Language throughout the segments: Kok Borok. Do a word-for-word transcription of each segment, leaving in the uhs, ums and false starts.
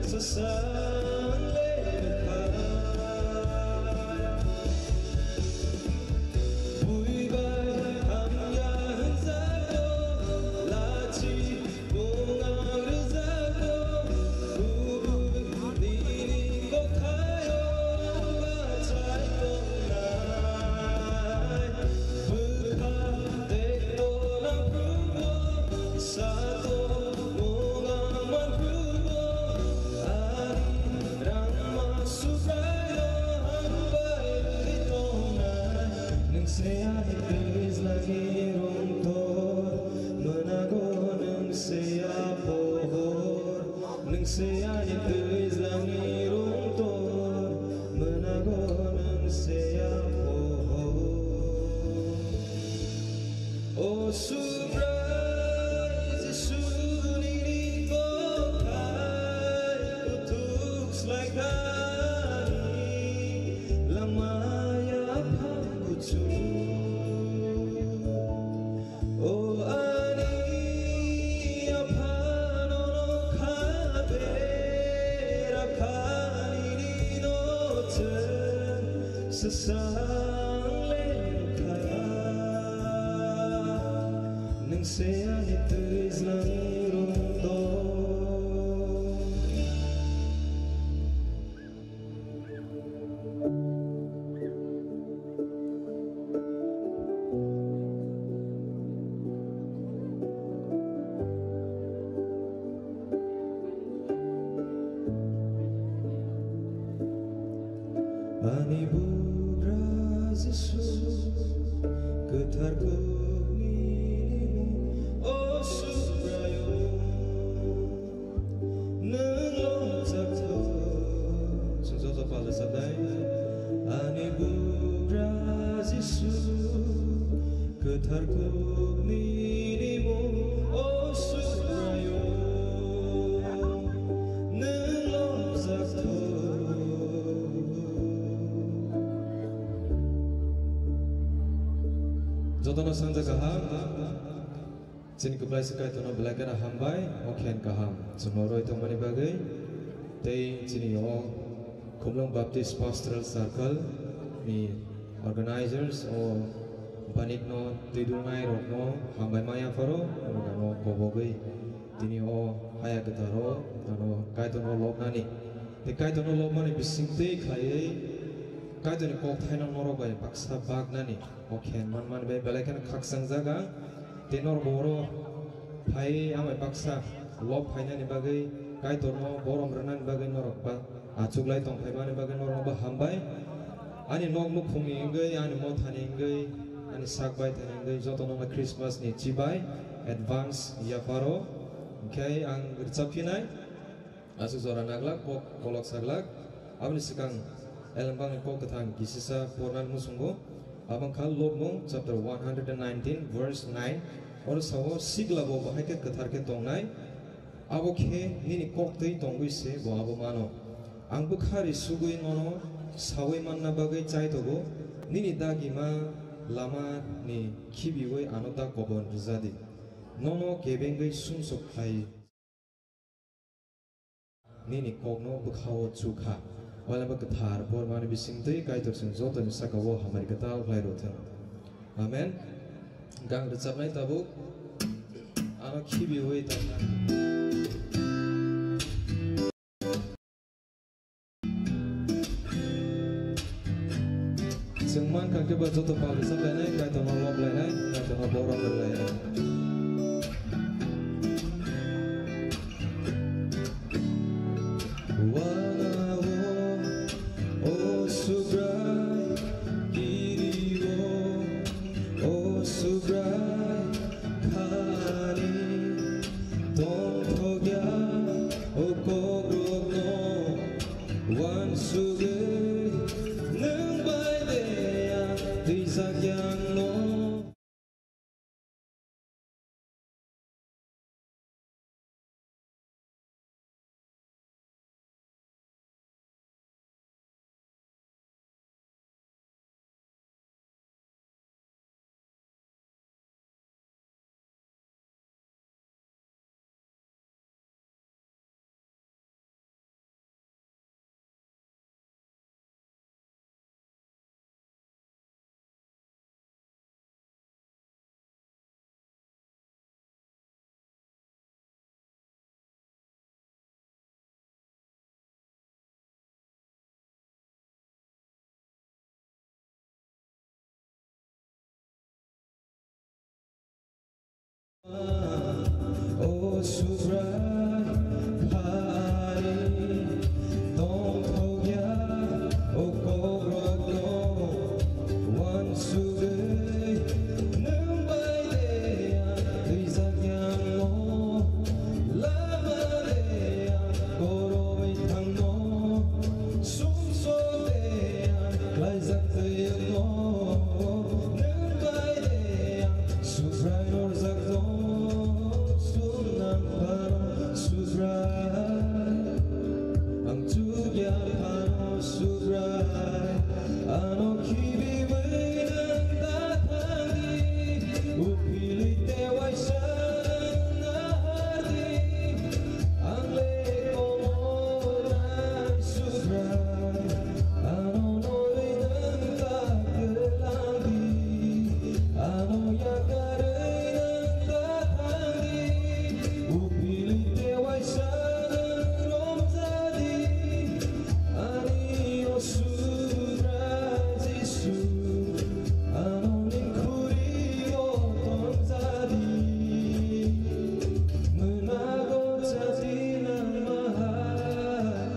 Sasang lekha. Bui bai hamya hwnjago, lachi mung ang rwjago, kubui nini kokthaio bachai tongnai. Bwkha tei tola phrugo, sato mung ang man phrugo, ani rangma Subraino hambai rwui tongnai. Nwng se ani twijlangni rwngthor, mwnago nwng se a pohor. Nwng se ani twijlangni rwngthor, mwnago nwng se a pohor. O Subrai Jisu, nini kothai kuthuk slai kha ani lama yaphang kuchuk. O ani Apha, nono kha bera kha, nini no chwng sasang lekha. Nwng se ani twijlangni rwngthor. Ani bugra Jisu, kwthar kukni, o Subraiyung. Nwng lobjak thung. Chwng joto pal rwchapnai. Ani bugra Jisu, kwthar kukni ni mung, o Subraiyung, nwng lobjak thung. Jotono sanja kaham. Chini kwplaisa Kaitorno belai kheno hambai, o khen kaham chwngno rwi tongmani bagwi. Tei chini o Khumlwng Baptist Pastoral Circle ni organizers o banikno twi dulnai rokno hambai ma yapharo, norok ano kobogwi tini o haya kwtharo ano Kaitorno lobnani. Tei Kaitorno lobmani bisingtwi khlaiwi Kaitorni kokthaino norok bai baksa baknani o khen manmani bai belai kheno khakchang jaga. Tei norok bo oro phai amai baksa lob phainani bagwi, Kaitorno borom rwnani bagwi norok ba achuklai tong phaimani bagwi norokno bo hambai. Ani nok nukhungni wngwi, ani mothani wngwi, ani sak baithani wngwi jotono no Christmas ni chibai advance yapharo. Hwnkhe ang rwchap phinai. Aswk jora naglak, kok kolok saglak. Aboni swkang Elembangni kok kwthang kisisa pornani muchungo. Abo wngkha Lobmung chapter one hundred and nineteen verse nine. Oro sao, "Sikla bo bahai khe kwthar khe tongnai, abo khe nini koktwi tongwi se bo abo mano. Ang bwkha ri sugwi nono saui manna bagwi chaitogo, nini dagima lama ni khibiui ano da kobon rwja di. Nono kebengwi sumsok khlai." Nini kokno bwkhao chu kha. Wailama kwthar pormani bisingtwi Kaitor chwng jotoni saka-o hamari kwtal khlai rw thung. Amen. Gang rwchapnai tabuk ano khibiui tongkha. Chwng mankha khe ba joto pal rwchap lainai, Kaitorno lob lainai, Kaitorno borom rw lainai. Wanao, o Subrai, kirio, o Subrai, khani tongthokya o kokrokno uansugwi nwng bai de ang twijak yangno. O Subrai, khani tongthokya o kokrokno uansugwi nwng bai de ang twijakya no, lama de ang korobwi thangno, sumsok de ang klaijak twi wngno, nwng bai de ang Subrai norjakno, sumnang phano Subrai, ang chukya phano Subrai, ano khibiwi nwng ta thangdi, uphilwi tei waisa nwng nahardi, ang le komo nai Subrai, ano norwi nwng ta kwlangdi, ano yakarwi nwng ta thangdi, uphilwi tei waisa nwng romjadi, ani o Subrai Jisu, ano nini khuri o tongjadi, mwnago chati nangma hai,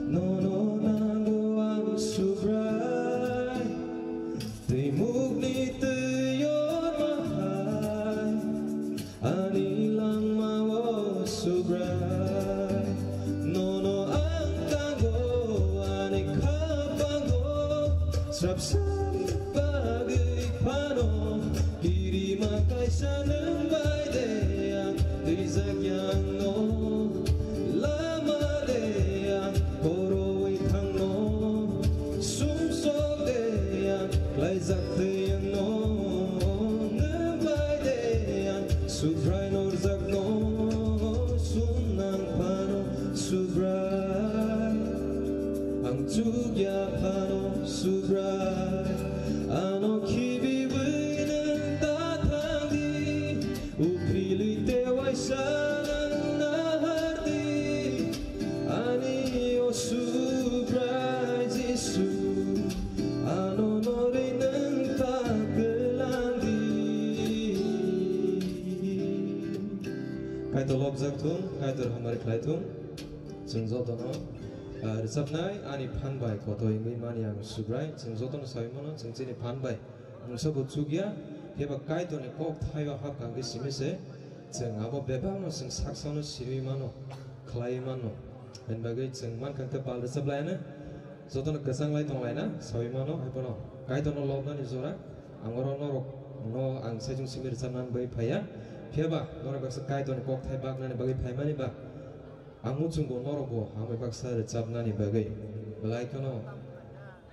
nono nango ang Subrai. Twi mukni twi yorma hai, ani langma o Subrai. Nono ang tango, ani khapango, srapsani bagwi phano, kirima kaisa nwng bai de ang twijakya no, lama de ang korobwi thangno, sumsok de ang klaijak twi wngno, nwng bai de ang Subrai norjakno, sumnang phano Subrai, ang chukya phano Subrai, ano khibiwi nwng ta thangdi, uphilwi tei waisa nwng nahardi, ani o Subrai Jisu, ano norwi nwng ta kwlangdi. Kaitor lobjak thung, Kaitor hamari khlai thung. Chwng jotono, ah, rwchapnai ani phan bai koto wngwi mani ang Subrai. Chwng jotono sawi mano, chwng chini phan bai mungsa bo chukya, phiya ba Kaitorni kok thaiba hap kangkhe simi se, chwng abo bebakno chwng saksano simi mano, khlaiwi mano. Ani bagwi chwng mankha khe pal rwchap laina, jotono kwchang lai tong laina, sawi mano, hai phano Kaitorno lobnani jora, ang oro norokno ang saichung simi rwchapnani bagwi phaiya, phiya ba norok baksa Kaitorni kok thai baknani bagwi phaimani ba, ang muchungo norokbo hambai baksa rwchapnani bagwi belai kheno.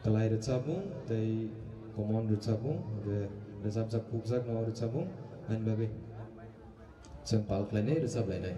Kwlai rwchapmung tei common rwchapmung, hwnkhe rwchapjak kukjakno rwchapmung, ani bagwi chwng pal khlainai, rwchap lainai.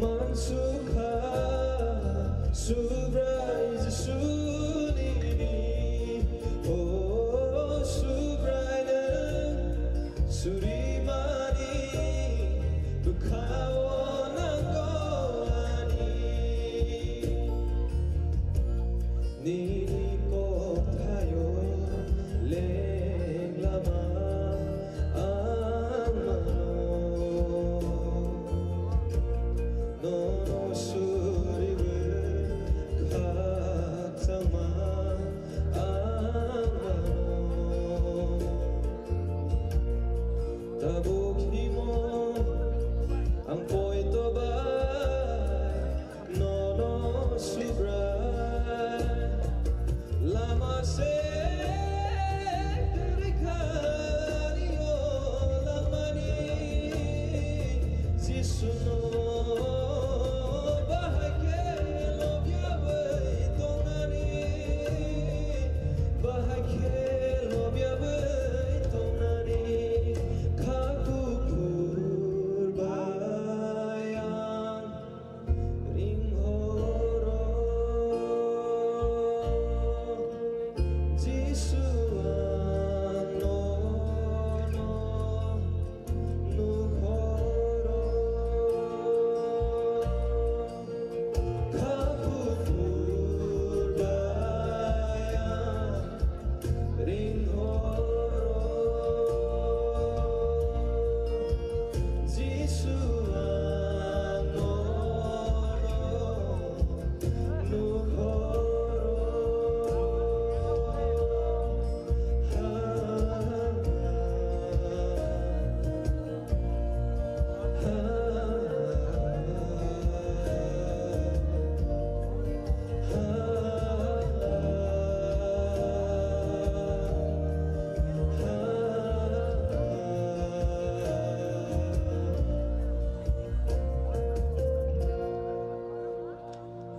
Mansukha Subrai Jisuni, o Subrai le surimani bwkhao nango ani. Nini kothayo lenglama ang mano. Nono suriwi khakchangma ang mano. Tabuk himo ang poito bai Nono Subrai lama se kwrwi khani o lamani Jisuno bahai khe lobyawi tongnani, bahai khe lobyawi tongnani kha kuphur bai ang. Ringhoro Jisu ang nono nukhoro kha kuphur bai ang. Ringhoro Jisu ang nono nukhoro.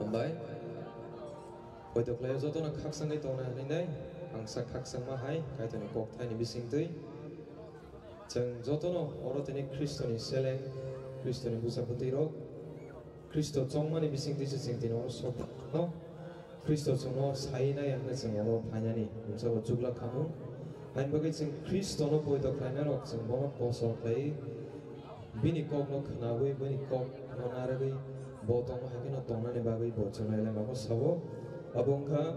Hambai. Poito khlaio jotono khakchangwi tongna hinwi nai, ang sa khakchangma hai Kaitorni kokthaini bisingtwi. Chwng jotono oro tini Khristoni seleng, Khristoni bwsa bwtwi rok, Khristo chongmani bisingtwi se chwng tini oro sok no. Khristo chwngno sai nai hwnwi chwng oro phainani bwsabo chuklak khamung. Haini bagwi chwng Khristono poito khlainai rok chwng bono kosol khlai bini kokno khwnawi bini kokno narwgwi bo tongma hai kheno tongnani bagwi bo chwngno elemamo sabo. Abo wngkha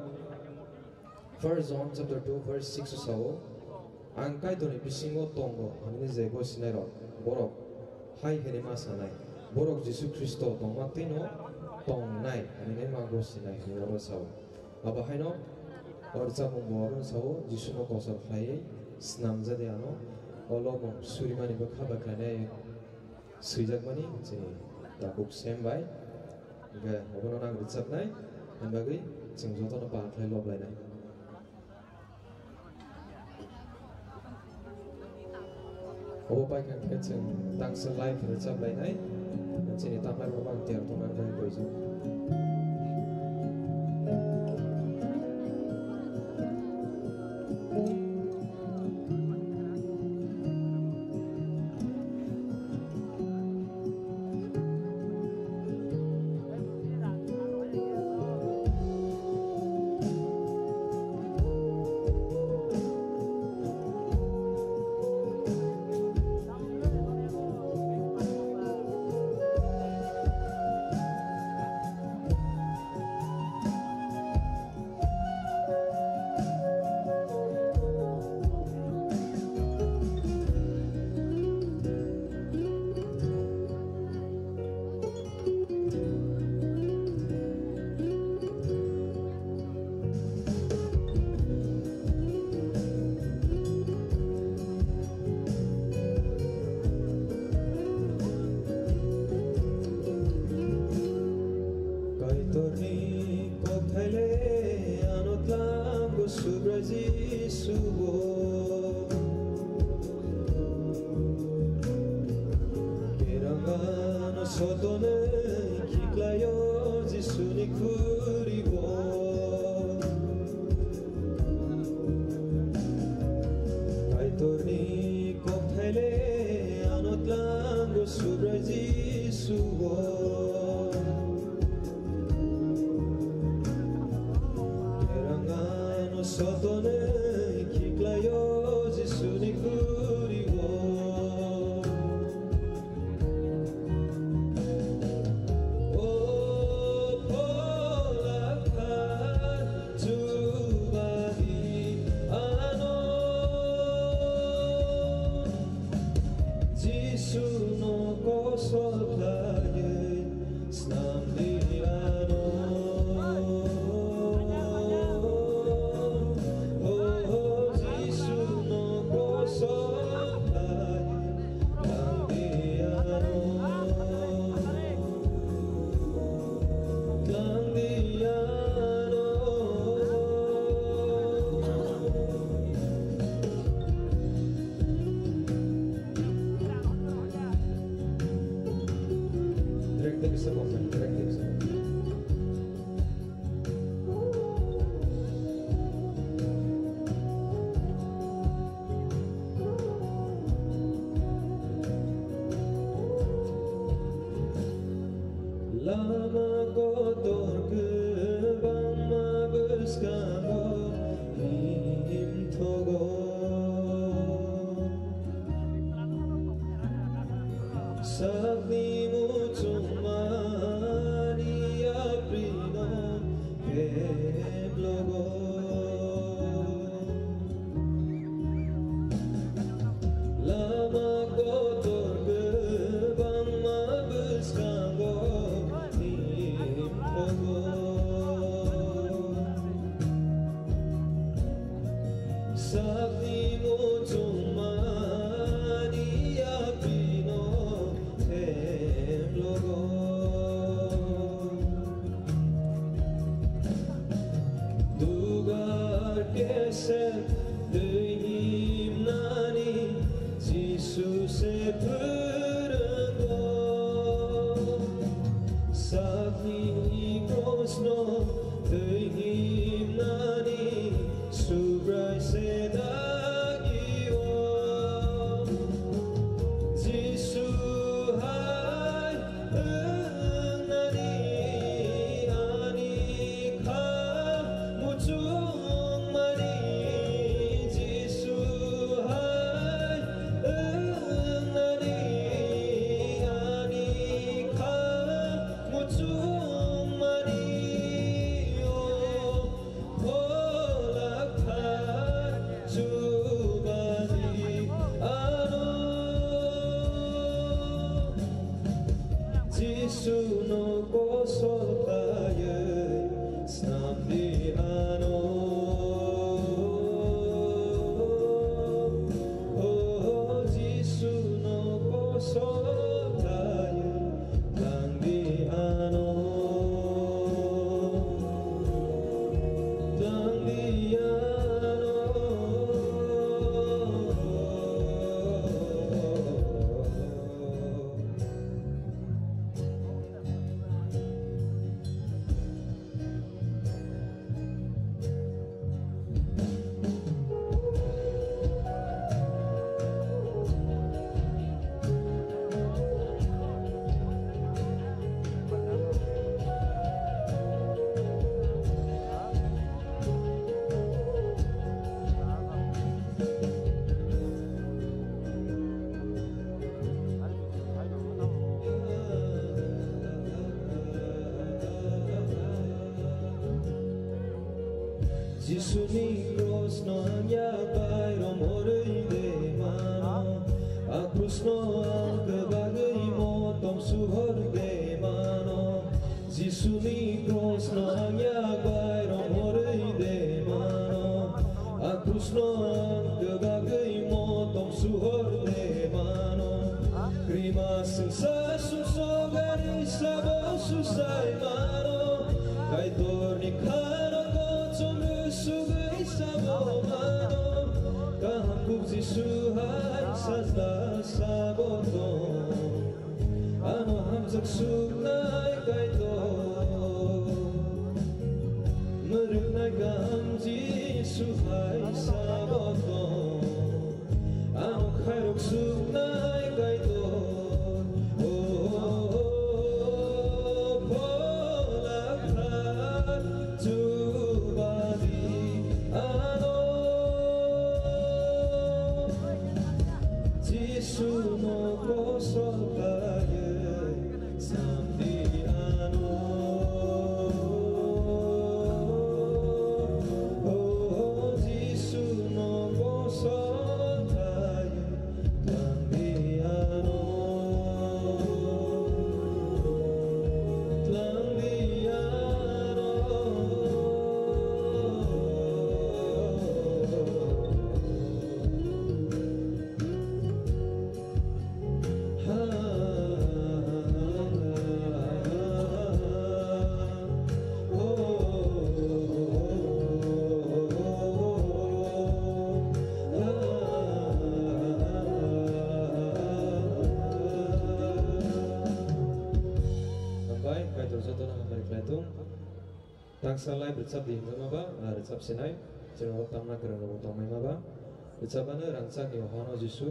First John chapter two verse six o sao, "Ang Kaitorni bisingo tongo," hwnwi je gosinairok, borok hai hwnwi ma sanai, borok Jisu Khristo tongma twino tongnai hwnwi ma gosinai hwnwi oro sao. Abo haino o rwchapmung bo oro sao, Jisuno kosor khlaiwi snamjadi ano, o lobong surimani bwkha bai khlainai. Swijakmani chini tabuk sem bai. Hingke obono nang rwchapnai, ani bagwi chwng jotono pahar khlai lob lainai. Obo paikha khe chwng tangsa live rwchap lainai. Chini tamnai rok bang tiyar tongna bagwi boijak. Ni kokhaile ano tlango Subrai Jisubo. Kerangano sotone khiklaio Jisuni khuribo. Kaitorni kokhaile ano tlango Subrai Jisubo. Kerangano sotone khiklaio Jisuni khuribo. O phola kha chubadi ano Jisuno kosol khlaiwi snamdi ano. O Jisuno kosol khlaiwi Lama kotor kwbangma bwskango himthogo. Sakni muchungmani yaprino keblogo. Lama kotor kwbangma bwskango himthogo. Sakni muchungmani yaprino themlogo. Dugar kesep twi himnani Jisu se phwrwngo. Sakni krosno twi himnani Subrai se dagio. Jisu hai wngnani ani kha muchungmani. Jisu hai wngnani ani kha muchungmani. O phola kha chubadi ano. Jisuno kosol khlaiwi snamdi ano. O Jisuno kosol khlaiwi tangdi ano, tangdi ano. Jisuni krosno ang yak bai romorwi de mano, a krosno ang kwbagwi motom suhor de mano. Jisuni krosno ang yak bai romorwi de mano, a krosno ang kwbagwi motom suhor de mano. Krima sengsa sumsok ani sabo susai mano, Kaitorni kharogo chwngno sugwi sabo mano, kaham kuk Jisu hai sajla sabo tong. Ano hamjak suknai Kaitor, mwrwknai kaham Jisu hai sabo tong. Ano khairok suknai Kaitor, o, o, o, Phola Kthar chubadi ano, Jisu no kosol khlaiwi samdi ano. O Jisu no kosol khlaiwi tlang di ano, tlang di ano. Hambai, Kaitor jotono hambai khlai thung. Taksa live rwchap di hinwi maba, ah, rwchap sinai, chwng o tamna kwrwng rwbo tongmai maba. Rwchapano Rangchakni Ohano Jisu,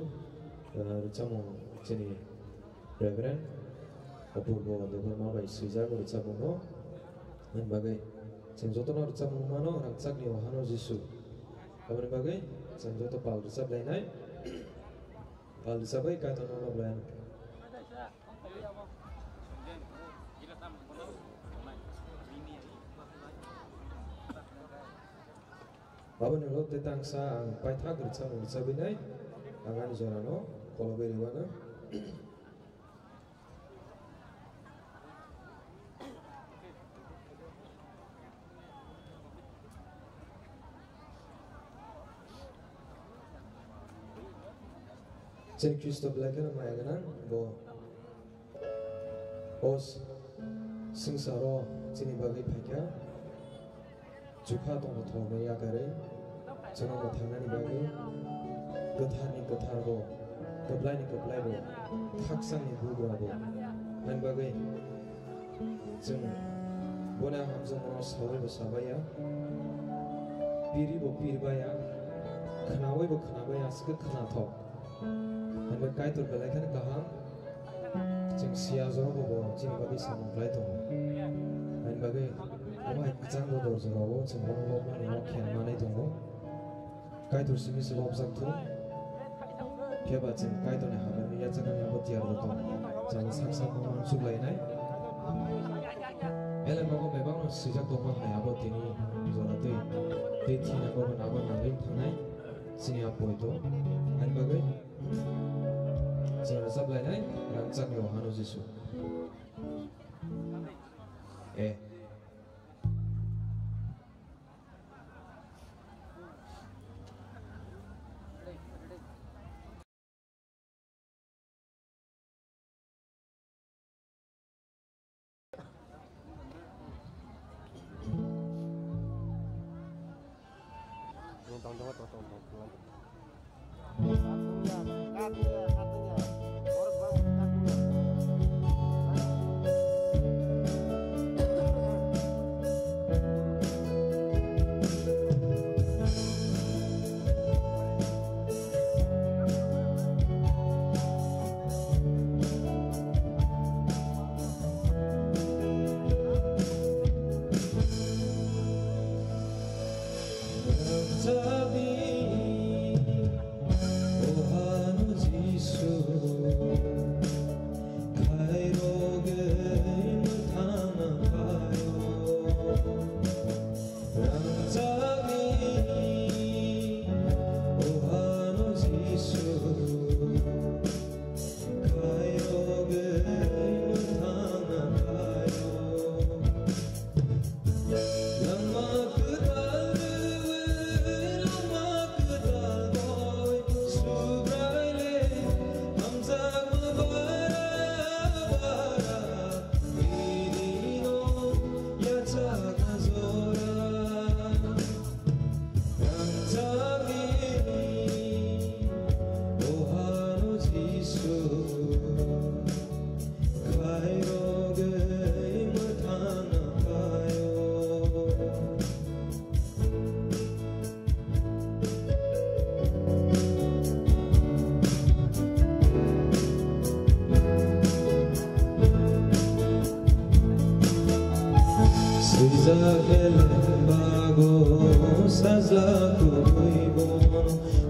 ah, rwchapmung chini Reverend Apurbo Debbarma bai swijak o rwchapmung no. Aboni bagwi chwng jotono rwchapmung mano Rangchakni Ohano Jisu. Aboni bagwi chwng joto pal rwchap lainai. Pal rwchapwi Kaitorno lob lai. Aboni ulo tei tangsa ang paithak rwchapmung rwchabwi nai, ang ani jorano kolobwi rwmano. Chini Khristo belai kheno maya gwnang, bo o s-, swngcharo chini bagwi phaikha, chukha tongthokmani yakarwi chwngno mwthangnani bagwi, kwtharni kwtharbo, kwplaini kwplaibo, khakchangni bugrabo, ani bagwi Chwng boni hamjakmano sawaibo sabaiya, piribo pirbaiya, khwnawaibo khwnabaiya, aswk khe khwnathok. Hwnba Kaitor belai kheno kaham, chwng siya jorabo bo chini bagwi samung khlai tongo. Ani bagwi omo hai kwchangbo dorjorao chwng bono lobmani o khen manwi tongo. Kaitor simi se lobjak thung. Phiya ba chwng Kaitorni hamjakmani yachaknani abo tiyar rwtong. Chwng sak sak no uansuk lainai. Belai nogo bebak no swijak tongma hai abo tini jora twi. Tei thina bobo nabo nangwi thangnai. Chini a poito. Ani bagwi chwng rwchap lainai. Rangchakni Ohano Jisu. Eh. Rangchakni Ohano Jisu. Elembago sajla kubui bono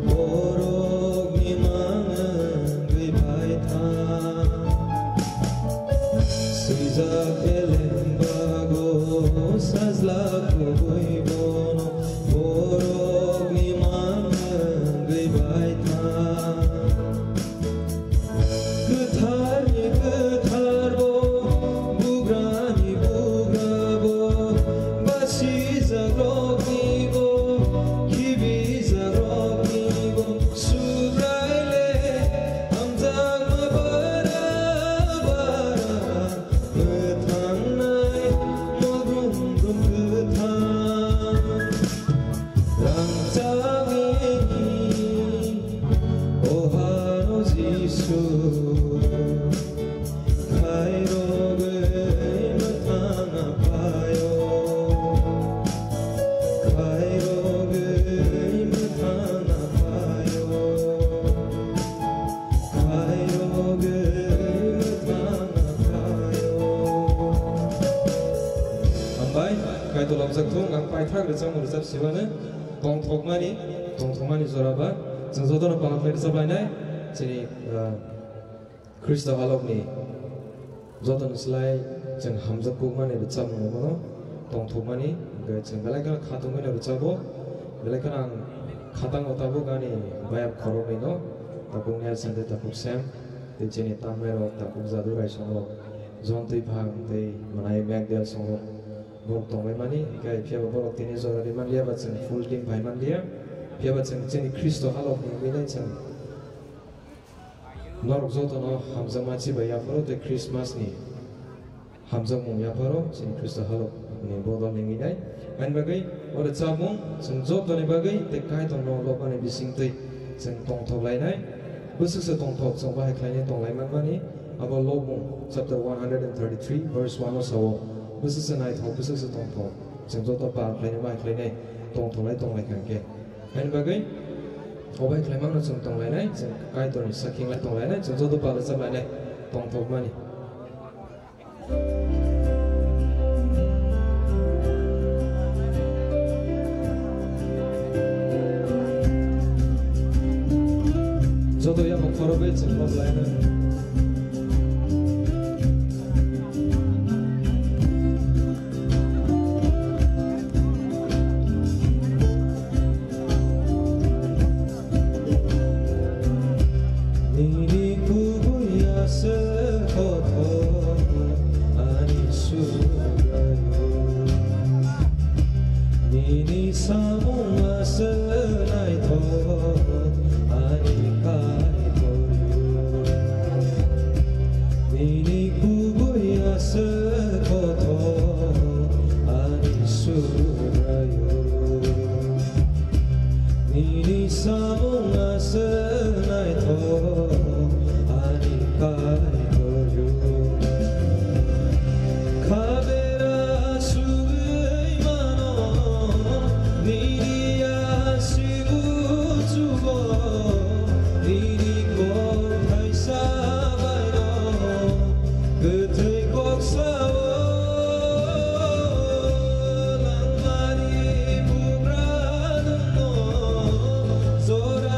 borokni mang wngwi bai tha. Swijak elembago sajla kubui bono borokni mang wngwi bai tha. Kwtharni kwtharbo, bugrani bugrabo, basijakroknibo, khibijakroknibo, Subraile hamjakma bara bara, kwthangnai mobrum brum kwthang. Rangchakni o hano Jisu, khairogwi mwthangna phaio, khairogwi mwthangna phaio, khairogwi mwthangna phaio. Hambai, Kaitor lamjak thung, ang paithak rwchapmung rwchap sibano. Tongthokmani, tongthokmani jora ba, chwng jotono paham khlai rwchap lainai, chini, ah, Khristo halokni jotoni slai chwng hamjak kukmani rwchapmung rwmano tongthokmani, hwnkhe chwng belai kheno khatungwi no rwchabo, belai kheno ang khatango tabuk ani bayap khoroknwi no, tabuk Nelson tei tabuk Sam, tei chini tanmai rok tabuk Jadu Raisong rok, John Twiphang tei Mwnai Mekdel songrok. Borok tonglaimani, hwnkhe phiya ba borok tini jora ri manliya ba chwng full team phai manliya. Phiya ba chwng chini Khristo halokni wngwi nai chwng norok jotono hamjakma chibai yapharo tei Christmas ni hamjakmung yapharo chini Khristo halokni bodol ni wngwi nai. Ani bagwi oro chamung chwng jotoni bagwi tei Kaitorno lobmani bisingtwi chwng tongthok lainai. Bwswksa tongthok chwng bahai khlainai tonglai manmani. Abo Lobmung chapter one hundred and thirty-three verse one o sao, bwswksa naithok, bwswksa tongthok, chwng joto pal khlainai, mai khlainai, tongthoklai tonglaikha hwnkhe. Haini bagwi obai khlaimakno chwng tonglainai, chwng Kaitorni sakhinglai tonglainai, chwng joto pal rwchap lainai, tongthokmani. Joto yakung khoroknwi chwng kok lainai. Nini kubui aswk kothoma ani Subraiyung. Nini samung aswk naithok ani Kaitorung. Nini kubui aswk kothoma ani Subraiyung. Nini samung aswk naithok ani Kaitorung. Khabera sugwi mano nini aswk uchugo, nini kok thaisa baino kwthwi kok sao. Langmani bugra nwngno jora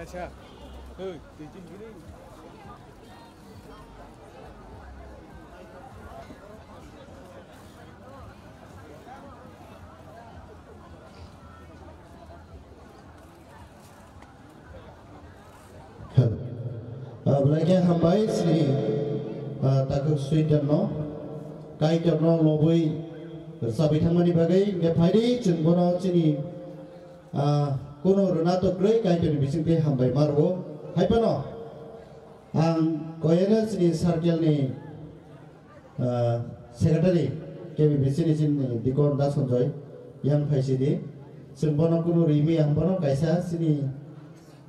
Belai khe hambai chini, ah, takhuk Swinton no, Kaitor no lobwi rwchabwi thangmani bagwi. Hwnkhe phaidi chwng bono chini, ah, kunu rwna to kwrwi, Kaitor ni bisingtwi hambai ma rwo. Hai phano ang koyeno chini circle ni, ah, secretary K B B C ni chini Dikon Da Sanjoy yang phaisidi. Chwng bono kunu rimi ang bono kaisa chini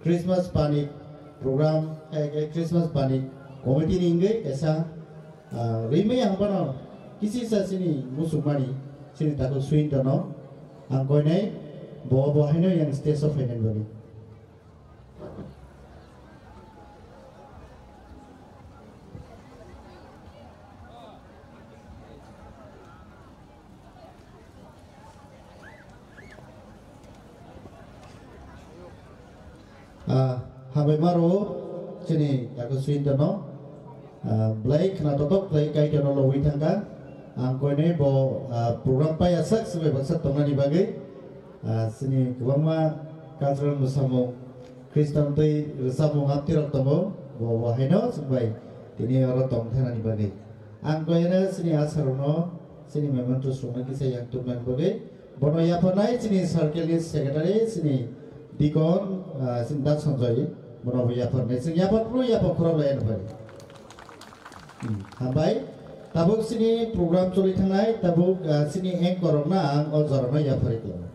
Christmas panic program, eh, eh, Christmas panic committee ni wngwi kaisa, ah, rimi ang bono kisisa chini musukmani chini takhuk Swinton no ang koinai bo, bo haino yang stage o phainani bagwi. Ah, hambai ma rwo chini takhuk Swinton no. Ah, belai khna totok khlai Kaitor no lobwi thangkha. Ang koinai bo, ah, program paiya sak swbai baksa tongnani bagwi. Ah, chini kwbangma cultural mwsamung, Khristan twi rwchapmung amtwi rok tongo. Bo, bo haino chwng bai tini oro tong thanani bagwi. Ang koinai chini asarokno chini memento swrwngna kisa yang tubunani bagwi. Bono yapharnai chini circle ni secretary, chini Dikon, ah, chini Da Sanjoy, bono bo yapharnai. Chwng yaphar phuru yaphar khorok lai ano bai. Hmm, hambai. Tabuk chini program choli thangnai, tabuk, ah, chini anchor rokno ang o jorano yapharwi tongo.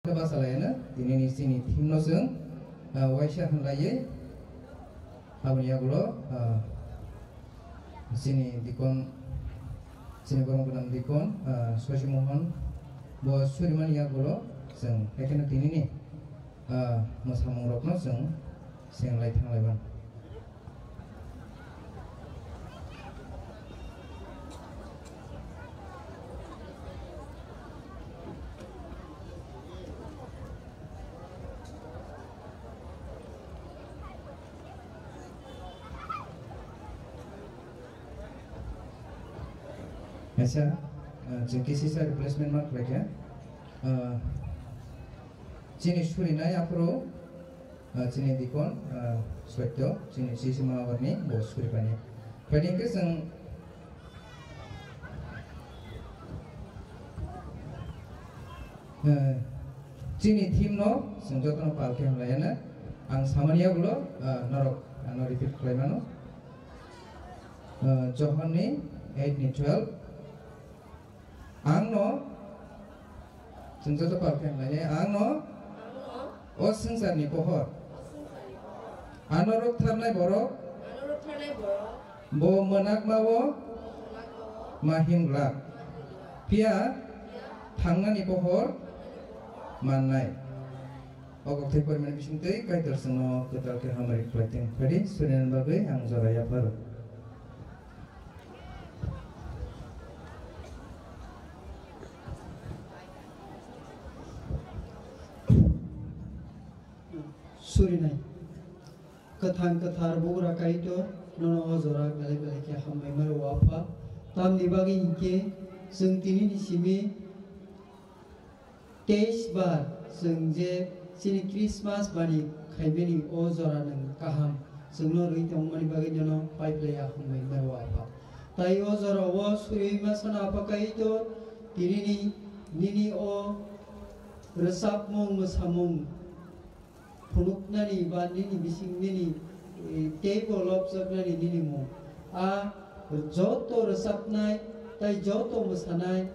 Basa laiyano, tini ni chini theme no chwng, ah, waisa hwnlaiwi, aboni yagulo, ah, Chini dikon, chini borok gwnang dikon, ah, Sosi Mohon, bo surimani yagulo chwng ekheno tinini, ah, mwsamungrokno chwng senglai thanglaiman. Acha, ah, chwng kisisa replacement ma khlaikha. Ah, chini surinai aphuru, ah, chini dikon, ah, Sotyo, chini sisima abarni bo suripani. Phaidi hwnkhe chwng, ah, chini theme no chwng jotono pal khe hamlaiyana. Ang samani yagulo, ah, norok ano repeat khlaimano. Ah, Johon ni eight ni twelve. Ang no, chwng joto pal khe hamlainai, ang no o swngcharni pohor. Ano rwktharnai borok, bo mwnakma-o ma him glak, phiya thangnani pohor mannai. O kokthai porimani bisingtwi Kaitor chwngno kwtal khe hamari khlai thung. Phaidi surinani bagwi ang jora yapharo. Surinai. Kwthang kwthar bugra Kaitor, nono o jora belai belai khe hambai maro o Apha. Tamni bagwi hinkhe chwng tinini simi teis bar chwng je chini Christmas bani khaimani o jora nwng kaham chwngno rwi tongmani bagwi nono pai phlai ya hambai maro Apha. Tai o jora o suriwi ma sana Apha Kaitor, tinini nini o rwchapmung mwsamung phunuknani ba nini bising nini, eh, teibo lobjaknani nini mung. A joto rwchapnai tai joto mwsanai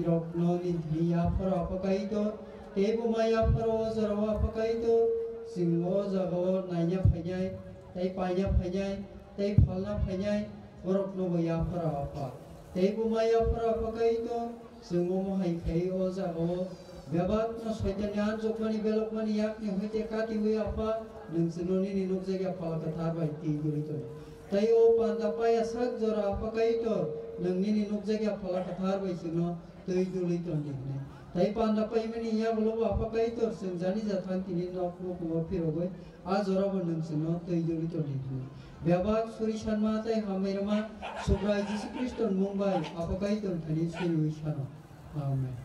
rokno nini thani yapharo Apha Kaitor, teibo ma yapharo o jorao Apha Kaitor, chwng o jagao naina phainai, tai paina phainai, tai phalna phainai, borokno bo yapharo Apha. Teibo ma yapharo Apha Kaitor, chwng omo hai khai o jagao bebakno Soitanni anjokmani belokmani yakni hoite katiwi Apha, nwng chwngno nini nukjakya Phala Kwthar bai twi duli tono. Tai o panda paya sak jora Apha Kaitor, nwng nini nukjakya Phala Kwthar bai chwngno twi duli ton di hwnwi. Tai panda paimani yagulo bo Apha Kaitor, chwng jani jathang tini nok nukhungo phirogwi, a jorabo nwng chwngno twi duli ton di hwnwi. Bebak suri sanma tei hambai rwma Subrai Jisu Khristo ni mung bai Apha Kaitor thani suriwi sano. Amen.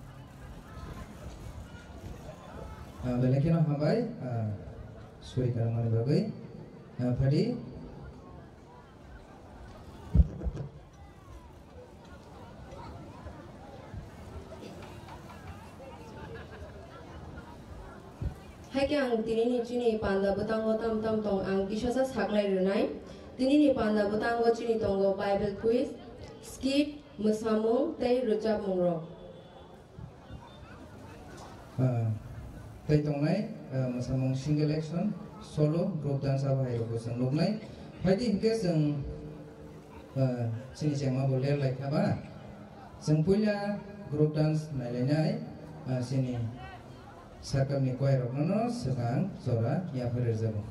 Ah, belai kheno hambai, ah, suri kanmani bagwi. Ah, phaidi. Haikhe ang tinini chini panda bwtango tam tam tong ang kisasa saklai rwnai. Tinini panda bwtango chini tongo Bible quiz, skit, mwsamung tei rwchapmungrok. Ah, tei tongnai, ah, mwsamung single action, solo, group dance abo hai rokbo chwng nuknai. Phaidi hinkhe chwng, ah, chini chengma bo ler lai kha ba. Chwng puila group dance nailainai, ah, chini circle ni koirokno no swkang jora yapharwi rwjago.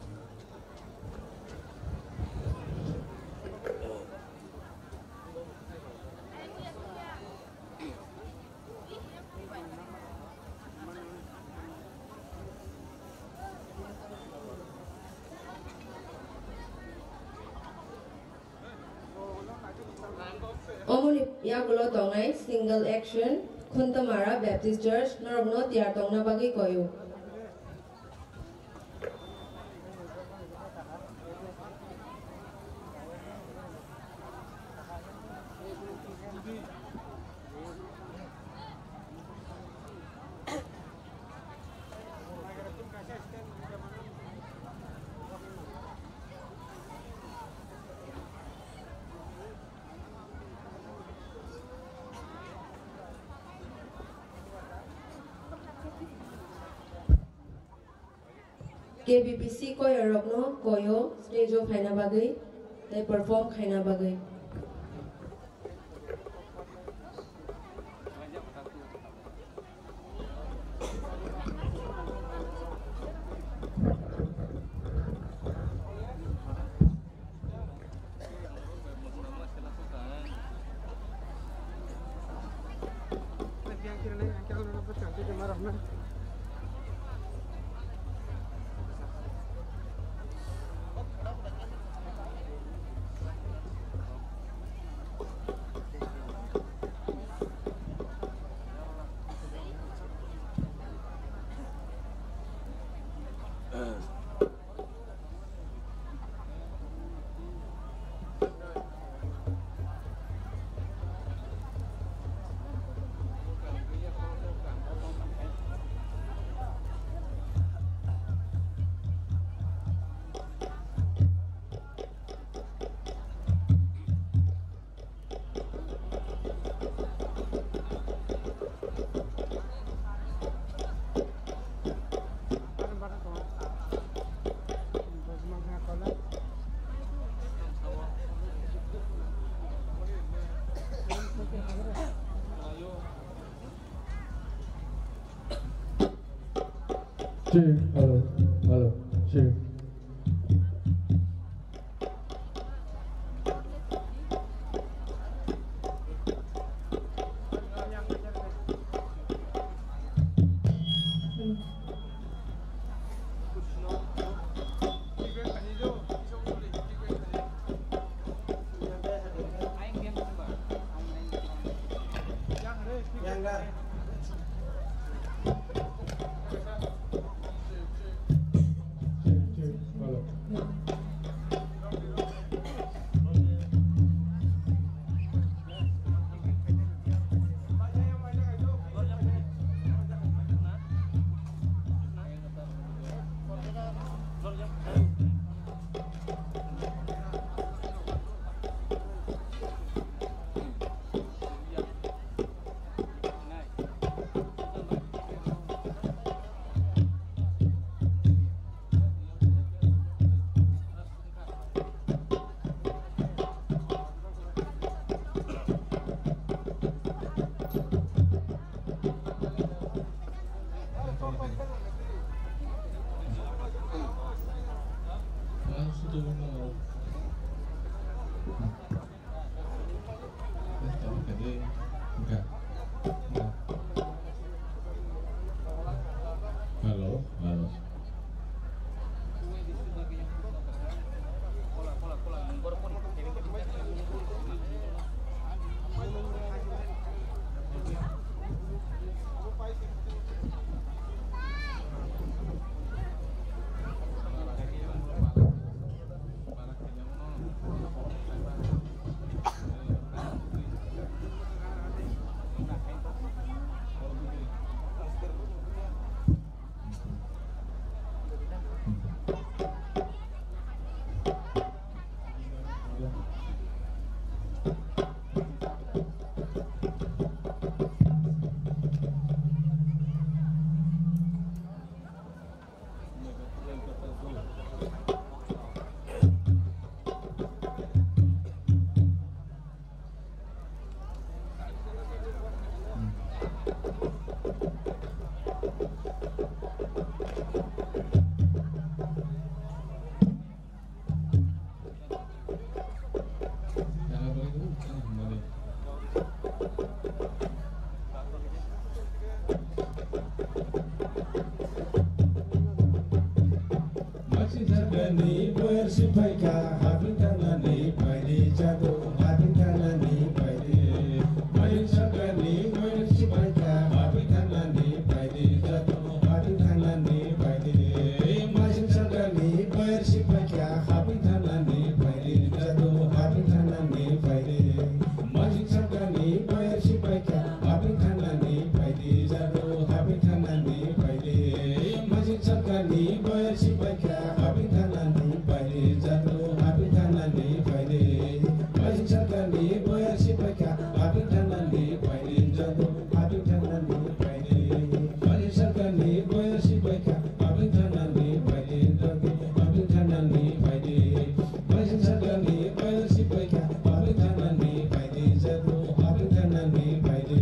Omoni yagulo tongnai single action, Khuntamara Baptist Church, norokno tiyar tongna bagwi koyo. K B B C choir rokno koyo stage o phaina bagwi tei perform khaina bagwi. Check, hello, hello, check. Hello, hello. Masing sakani boyar si phaikha, haping thangnani phaidi jadu, haping thangnani phaidi. Masing sakani boyar si phaikha, haping thangnani phaidi jadu, haping thangnani phaidi. Masing sakani boyar si phaikha, haping thangnani phaidi jadu, haping thangnani phaidi. Masing sakani boyar si phaikha, haping thangnani phaidi jadu, haping thangnani phaidi. Masing sakani boyar si phaikha, haping thangnani phaidi jadu, haping thangnani phaidi. Masing sakani boyar si phaikha, haping thangnani phaidi jadu, haping thangnani phaidi. Masing sakani boyar si phaikha, haping thangnani phaidi jadu, haping thangnani phaidi. Masing sakani boyar si phaikha, haping thangnani phaidi jadu, haping thangnani phaidi.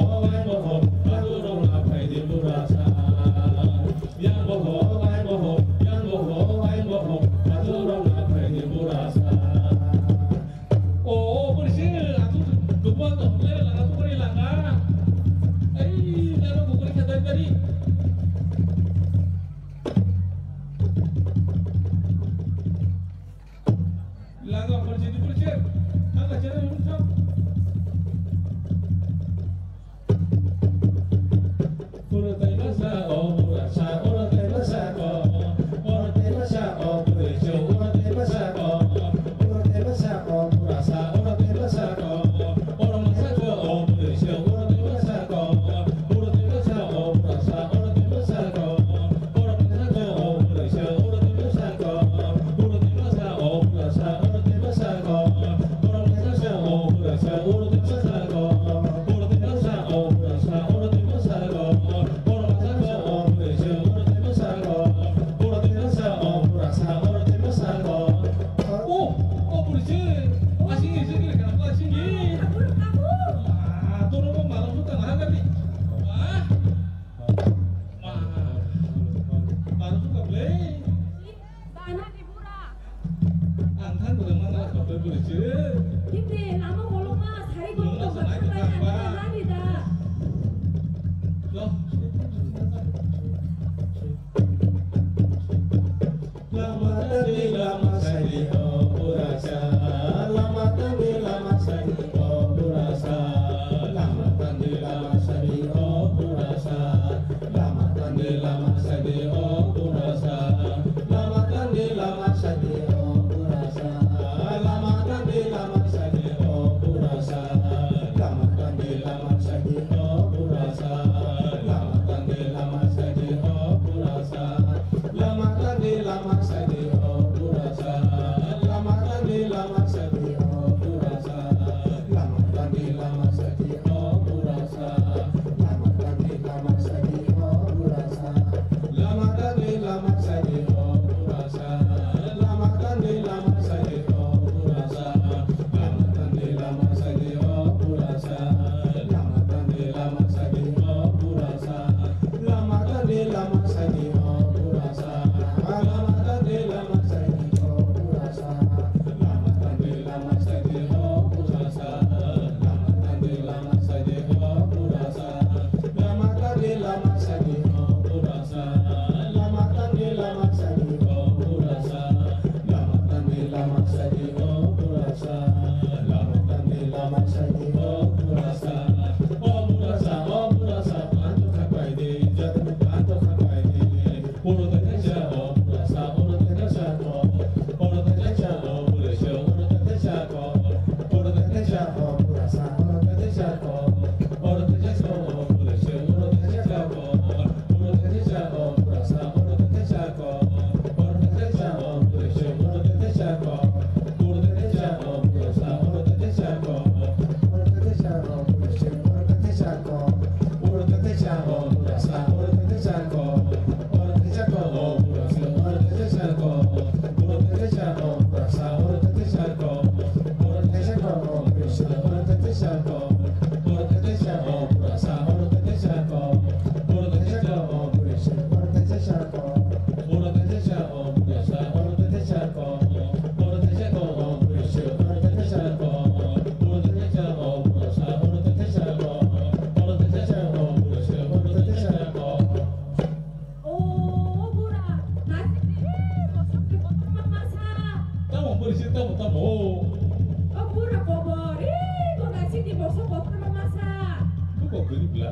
Bosok kotorma masa. Buko kwrwi bla.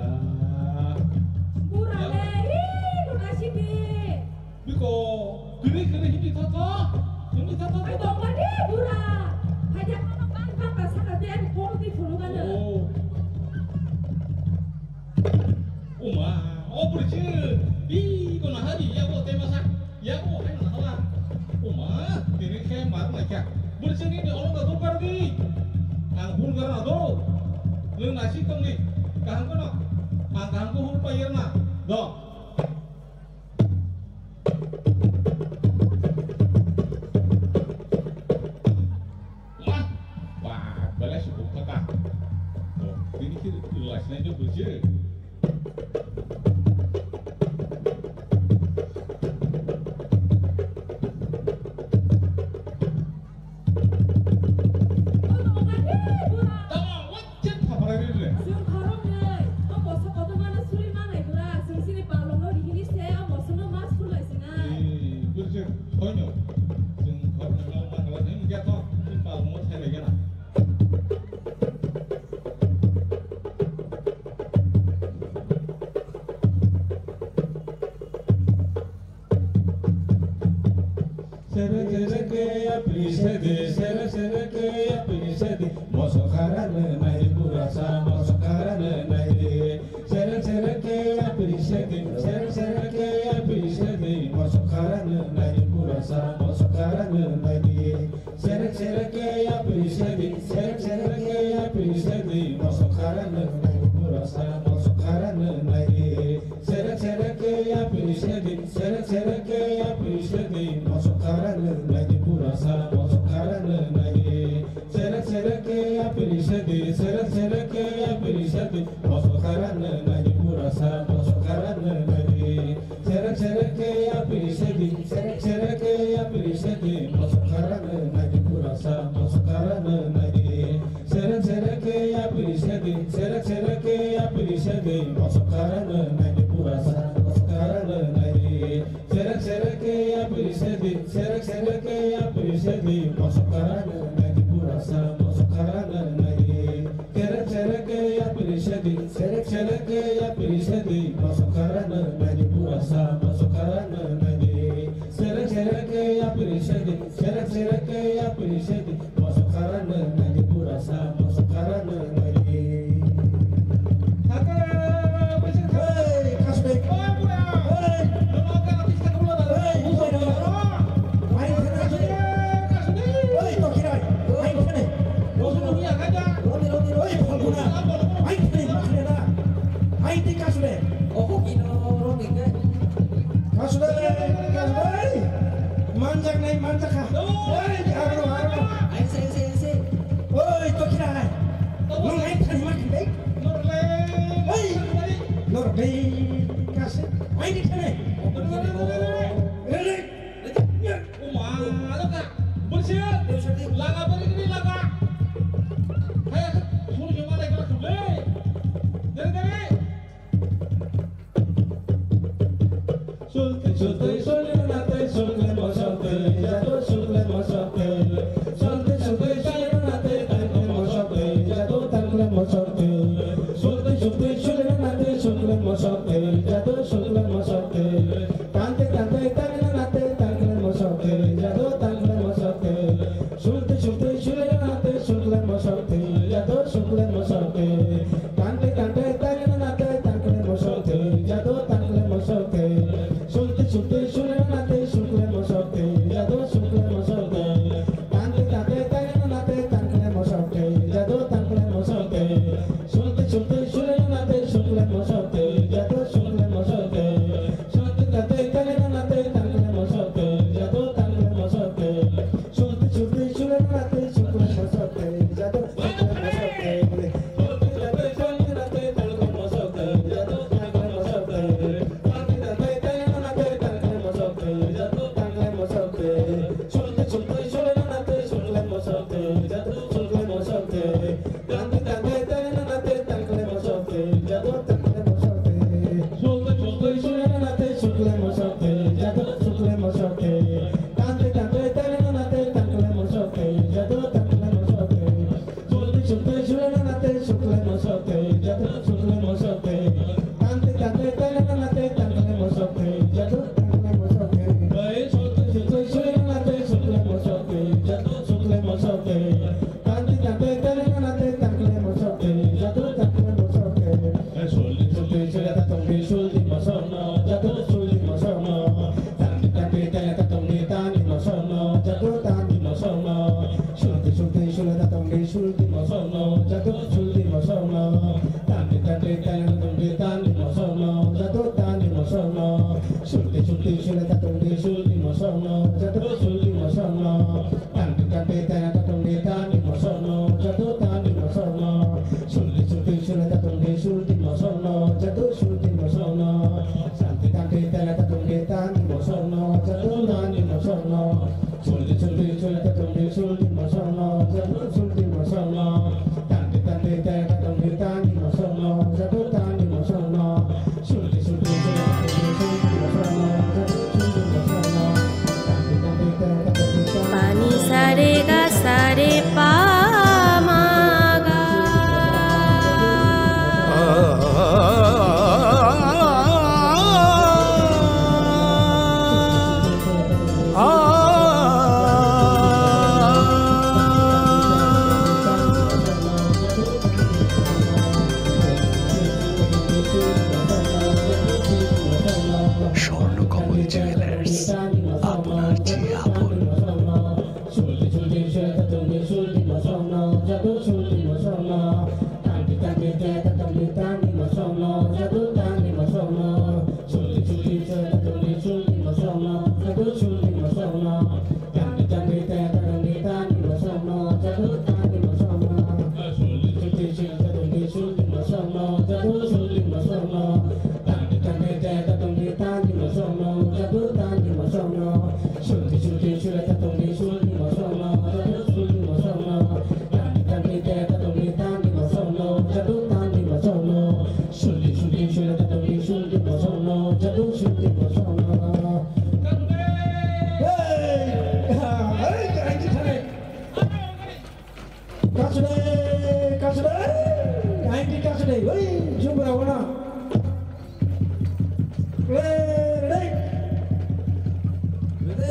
Bura le, hi, bura sidi. Biko, kwrwi kwrwi hindi thotho. Hindi thotho. Ai, tongmani, bura. Hai, dia, bang, bang, bang, saka, dia, ni, kong, di, phulugano. Oh. Oma, o bwrwi se, bi kono hari, yago tei masa, yago hai na hala. Oma, tini khe mar na kya. Bwrwi se ni olo da dukar di. Ang phul gar na do. Nung nasi tong di. Kaham kono. Ang kaham ko hul pa yer na. Do. Wah, wah, belai se bukha ka. Oh, tini khe rwlai sinai do bwrwi se. Chwng khoroknwi o mosok kotormano suri manai glak, chwng chini palongo rihini se o mosokno mas phulai sinai. Ee, bwrwi se khoino. Chwng khoroknwi no manglak hwn khe to, chini palongo sai lai gana. Sere sere ke ya piri sedi, sere sere ke ya piri sedi, mosok khara nai pura sa, mosok khara nai. Sere sere ke ya piri sedi, sere sere ke ya piri sedi, mosok khara nai pura sa, mosok khara nai. Sere sere ke ya piri sedi, sere sere ke ya piri sedi, mosok khara nai pura sa, mosok khara nai. Sere sere ke ya piri sedi, sere sere ke ya piri sedi, mosok khara nai pura sa, mosok khara nai. Sere sere ke ya piri sedi, sere sere ke ya piri sedi, mosok khara nai pura sa, mosok khara nai. Sere sere ke ya piri sedi, sere sere ke ya piri sedi, mosok khara nai pura sa, mosok khara nai. Sere sere ke ya piri sedi, sere sere ke ya piri sedi, mosok khara nai pura sa, mosok khara nai. Sere sere ke ya piri sedi, sere sere ke ya piri sedi, mosok khara nai pura sa, mosok khara nai. Sere sere ke ya piri sedi, sere sere ke ya piri sedi, mosok khara nai pura sa, mosok khara nai. Sere sere ke ya piri sedi, sere sere ke ya piri sedi, mosok khara nai pura sa, mosok khara nai. Hey, kasbe. Hey. Hey, kasbe. Hey, to kirai. Hey, kasbe. Roni, roni, oi, Falguna. Ai, tini makhne na. Ai, ti kasule. Oho, kino, roni ke. Kasule, kasule. Manjak nai, manjak kha. Oi, arno, arno. Ai, se, se, se. Oi, to kira ai. Nung ai, tani makhne. Oi. Nor dei, kase. Ai, di thane. Rele. Uma, ano ka? Bwrwi se. Laga, bwrwi kini laga. Hai, suri se malai kala khuble. Dere, dere. Sulti, sulti, sulti, nate, sulti, mo, sulti, jadu, sulti, mo, sulti. Sulti, sulti, sulti, nate, sulti, mo, sulti, jadu, sulti, mo, sulti. Sulti, sulti, sulti, nate, sulti, mo, sulti, jadu, sulti, mo, sulti. Tante, tante, tante, nate, tante, mo, sulti, jadu, tante, mo, sulti. Sulti, sulti, sulti, nate, sulti, mo, sulti, jadu, sulti, mo, sulti. Tante, tante, tante, nate, tante, mo, sulti, jadu, tante, mo, sulti. Sulti, sulti, sulti, nate, sulti, mo, sulti, jadu, sulti, mo, sulti. Tante, tante, tante, nate, tante, mo, sulti, jadu, tante, mo, sulti. Sulti, sulti, sulti, nate, sulti, mo, sulti, jadu, sulti, mo, sulti. Sulti, tante, tante, nate, tante, mo, sulti, jadu, tante, mo, sulti. Sulti, sulti, sulti, nate, sulti, mo, sulti, jadu, sulti, mo, sulti. Sulti sulti sule ta tongdi sulti mosokno, jadu sulti mosokno. Tandi tandi tandi tongdi tandi mosokno, jadu tandi mosokno. Sulti sulti sule ta tongdi sulti mosokno, jadu sulti mosokno. Tandi tandi tandi tongdi tandi mosokno, jadu tandi mosokno. Sulti sulti sule ta tongdi sulti mosokno, jadu sulti mosokno. Tandi tandi tandi tongdi tandi mosokno, jadu tandi mosokno. Sulti sulti sule ta tongdi sulti mosokno, jadu sulti mosokno. Tandi tandi tandi tongdi tandi mosokno, jadu tandi mosokno. Sulti sulti sule ta tongdi sulti mosokno, jadu sulti mosokno. Tandi tandi tandi tongdi tandi Pani sare ga sare pa ma ga. Swarnakamal jewellers, আপনার যে আপন। Hey! Hey! Hey! Kasudai, kasudai, aing di kasudai, oi, jubra wana. Hey, hey.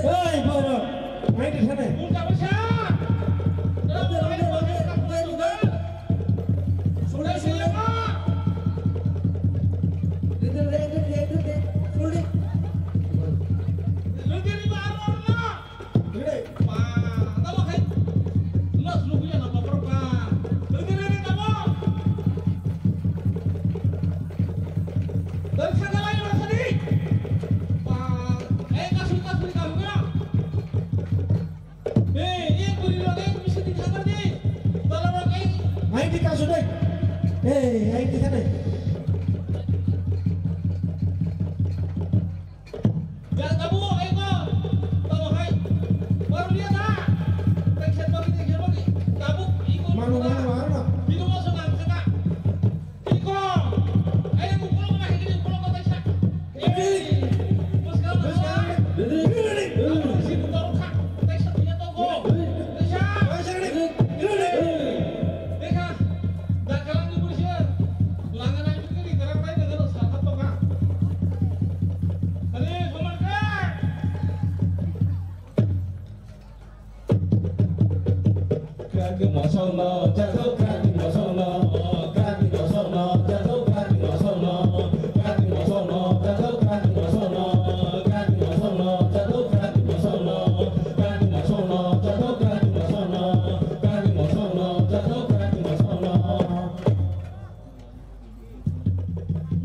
Hey, boro, aing di sana. Aing di kasu dai. Hey, aing di sana. Ya, tabuk, ayo, ko. Tabuk, hai. Baru lihat, ah. Tekstur bagi, tekstur bagi. Tabuk, ikut. Malu, malu, malu. Itu masuk angkat, ah. Iko. Ayo, ukulok, ukulok, ukulok, ukulok, ukulok. Hey. Terus kalau masuk, ah. Terus, terus, terus. Terus, terus, terus.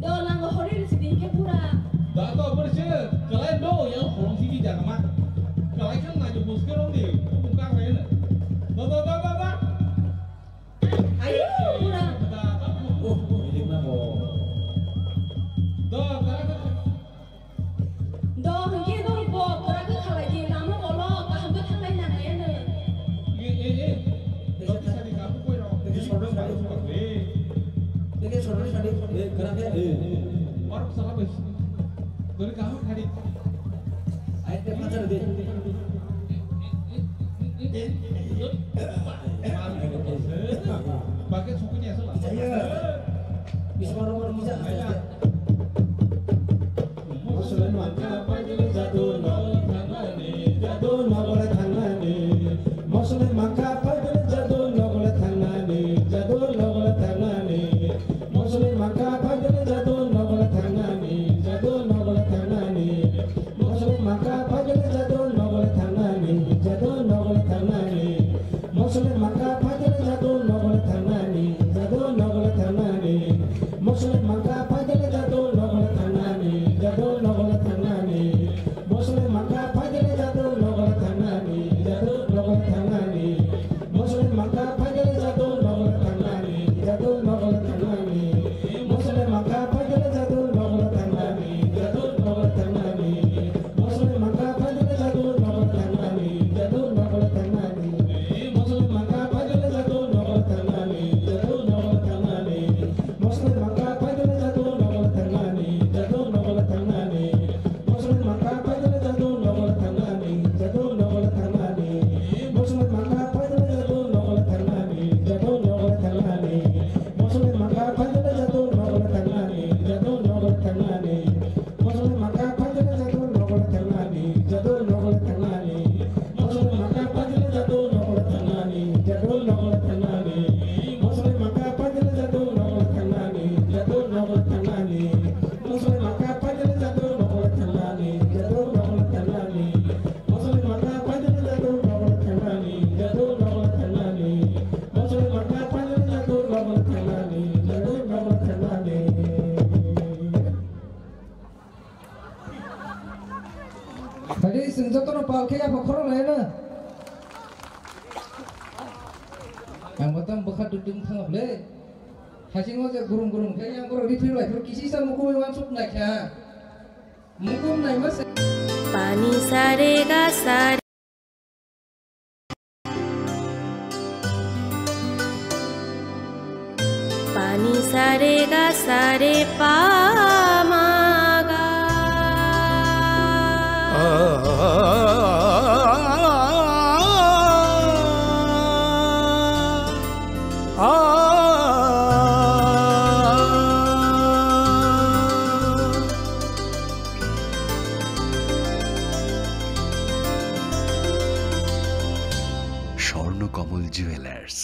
Do nango horir siding ke pura. Da to berse, kalai do yang horong sigi jagama. Kalai kan naju buske rong di, bukang rene. Da da da da da. Ayo, pura. Da da da. Oh, oh, ini mah, oh. Da da da. Do hwnkhe norok bo kwrak khe khalai di, lama ulo kaham khe thanglai nanglai ano. Ye, ye, ye. Dori sadi kamu koi rok. Dori sadi sadi. Dori sadi sadi. Eh, kwrak khe. Eh. Warok sala bai. Dori kamu khadi. Ayo, te pacar de. Eh, eh, eh, eh, eh. Bismillah, Bismillah, Bismillah. Muslim mangkha paidele jadu nogole thangnani, jadu nogole thangnani. Muslim mangkha paidele jadu nogole thangnani, jadu nogole thangnani. Muslim mangkha paidele jadu nogole thangnani, jadu nogole thangnani. Muslim mangkha paidele jadu nogole thangnani, jadu nogole thangnani. Muslim mangkha paidele jadu nogole thangnani, jadu nogole thangnani. Muslim mangkha paidele jadu nogole thangnani, jadu nogole thangnani. Muslim mangkha paidele jadu nogole thangnani, jadu nogole thangnani. Muslim mangkha paidele jadu nogole thangnani, jadu nogole thangnani. Muslim mangkha paidele jadu nogole thangnani, jadu nogole thangnani. Muslim mangkha paidele jadu nogole thangnani, jadu nogole thangnani. Muslim mangkha paidele jadu nogole thangnani, jadu nogole thangnani. Muslim mangkha paidele jadu nogole thangnani, jadu nogole thangnani. Muslim mangkha paidele jadu nogole thangnani, jadu nogole thangnani. Muslim mangkha paidele jadu nogole thangnani, jadu nogole thangnani. Muslim mangkha paidele jadu nogole thangnani, jadu nogole thangnani. Muslim mangkha paidele jadu nogole thangnani, jadu nogole thangnani. Muslim mangkha paidele jadu nogole thangnani, jadu nogole thangnani. Muslim mangkha paidele jadu nogole thangnani, jadu nogole thangnani. Muslim mangkha paidele jadu nogole thangnani, jadu nogole thangnani. Muslim mangkha paidele jadu nogole thangnani, jadu nogole thangnani. Muslim mangkha paidele jadu nogole thangnani, jadu nogole thangnani. Tadi sing jotono pal khe yapha khorok laina. Ang batang bwkha dudum thangap le. Hasingo je gurum gurum khe yang borok rithwi lai phuru kisi sa mukumui wansuk nai kha. Mukum nai ma se. Pani sare ga sare. Pani sare ga sare pa ma ga. Swarnakamal jewellers,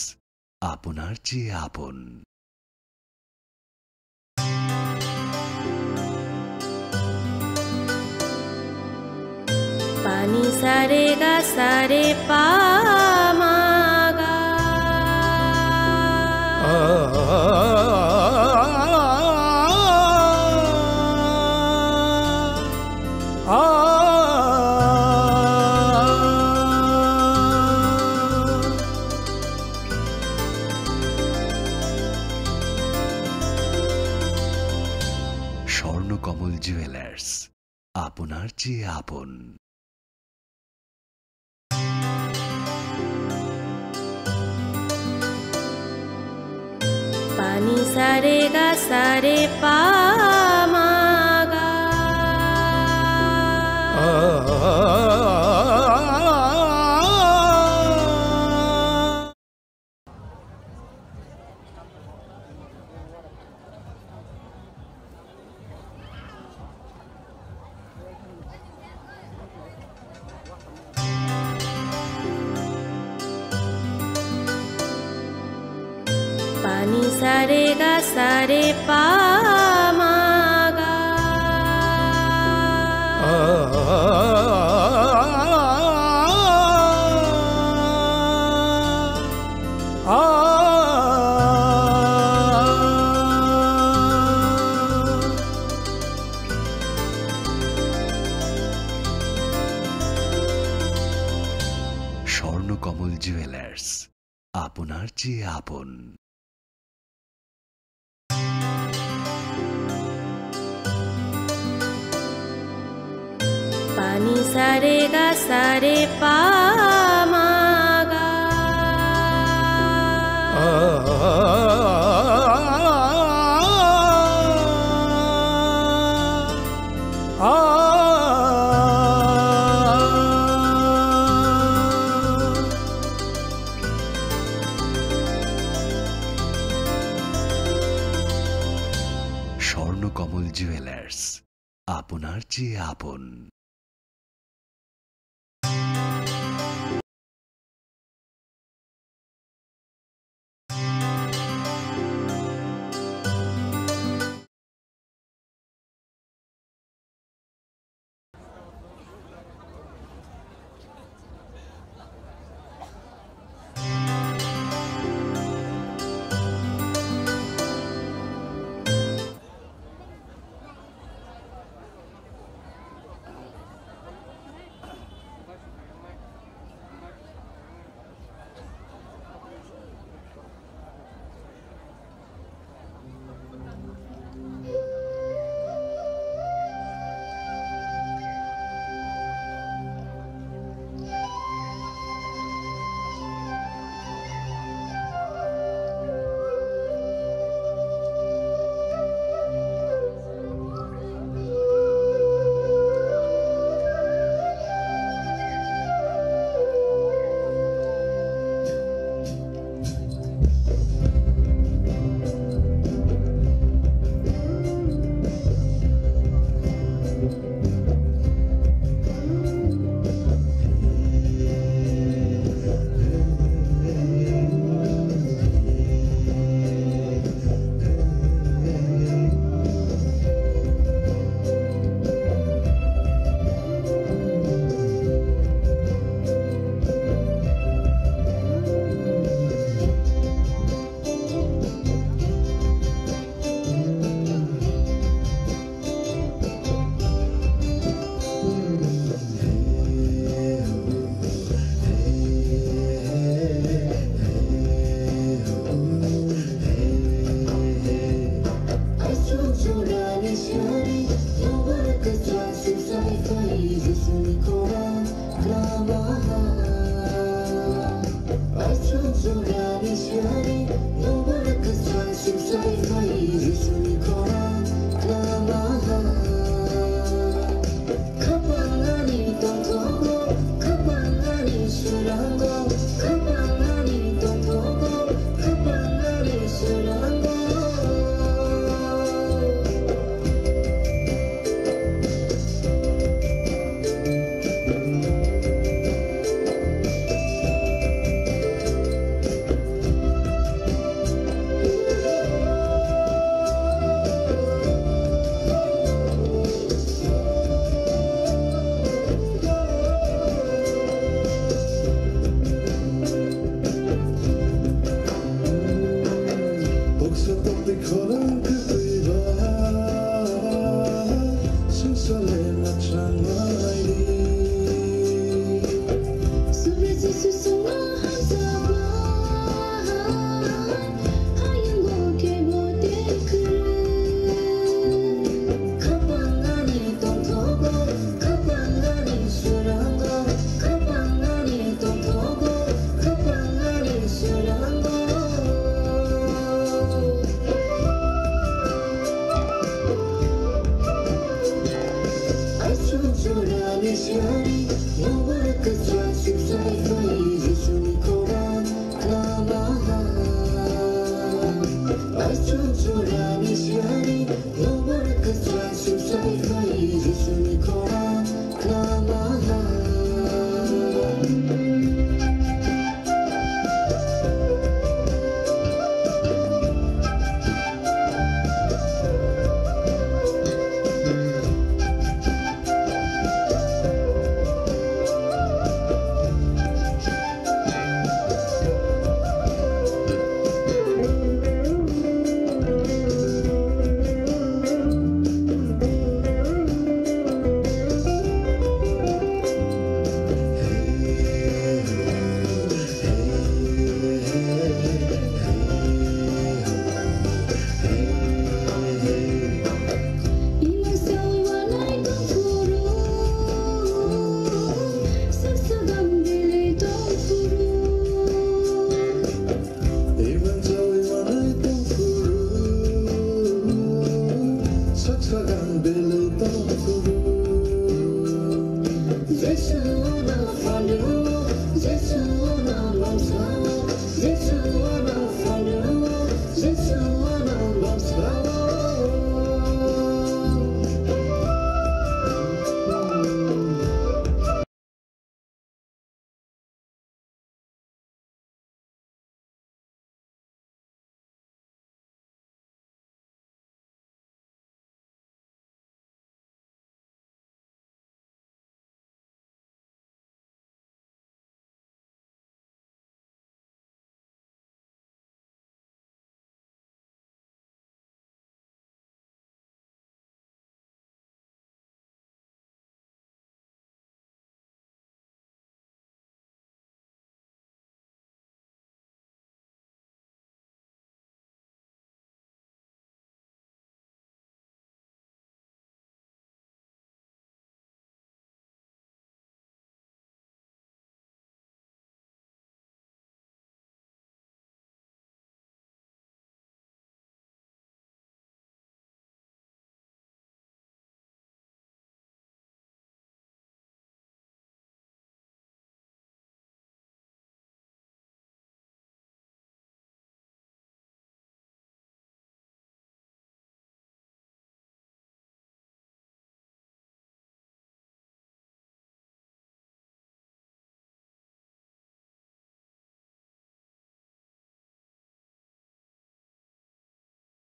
আপনার চেয়ে আপন। Pani sare ga sare pa ma ga. Swarnakamal jewellers, আপনার চেয়ে আপন। Pani sare ga sare pa ma ga. Pani sare ga sare pa ma ga. Swarnakamal jewellers, আপনার চেয়ে আপন। Pani sare ga sare pa ma ga. Swarnakamal jewellers, আপনার চেয়ে আপন।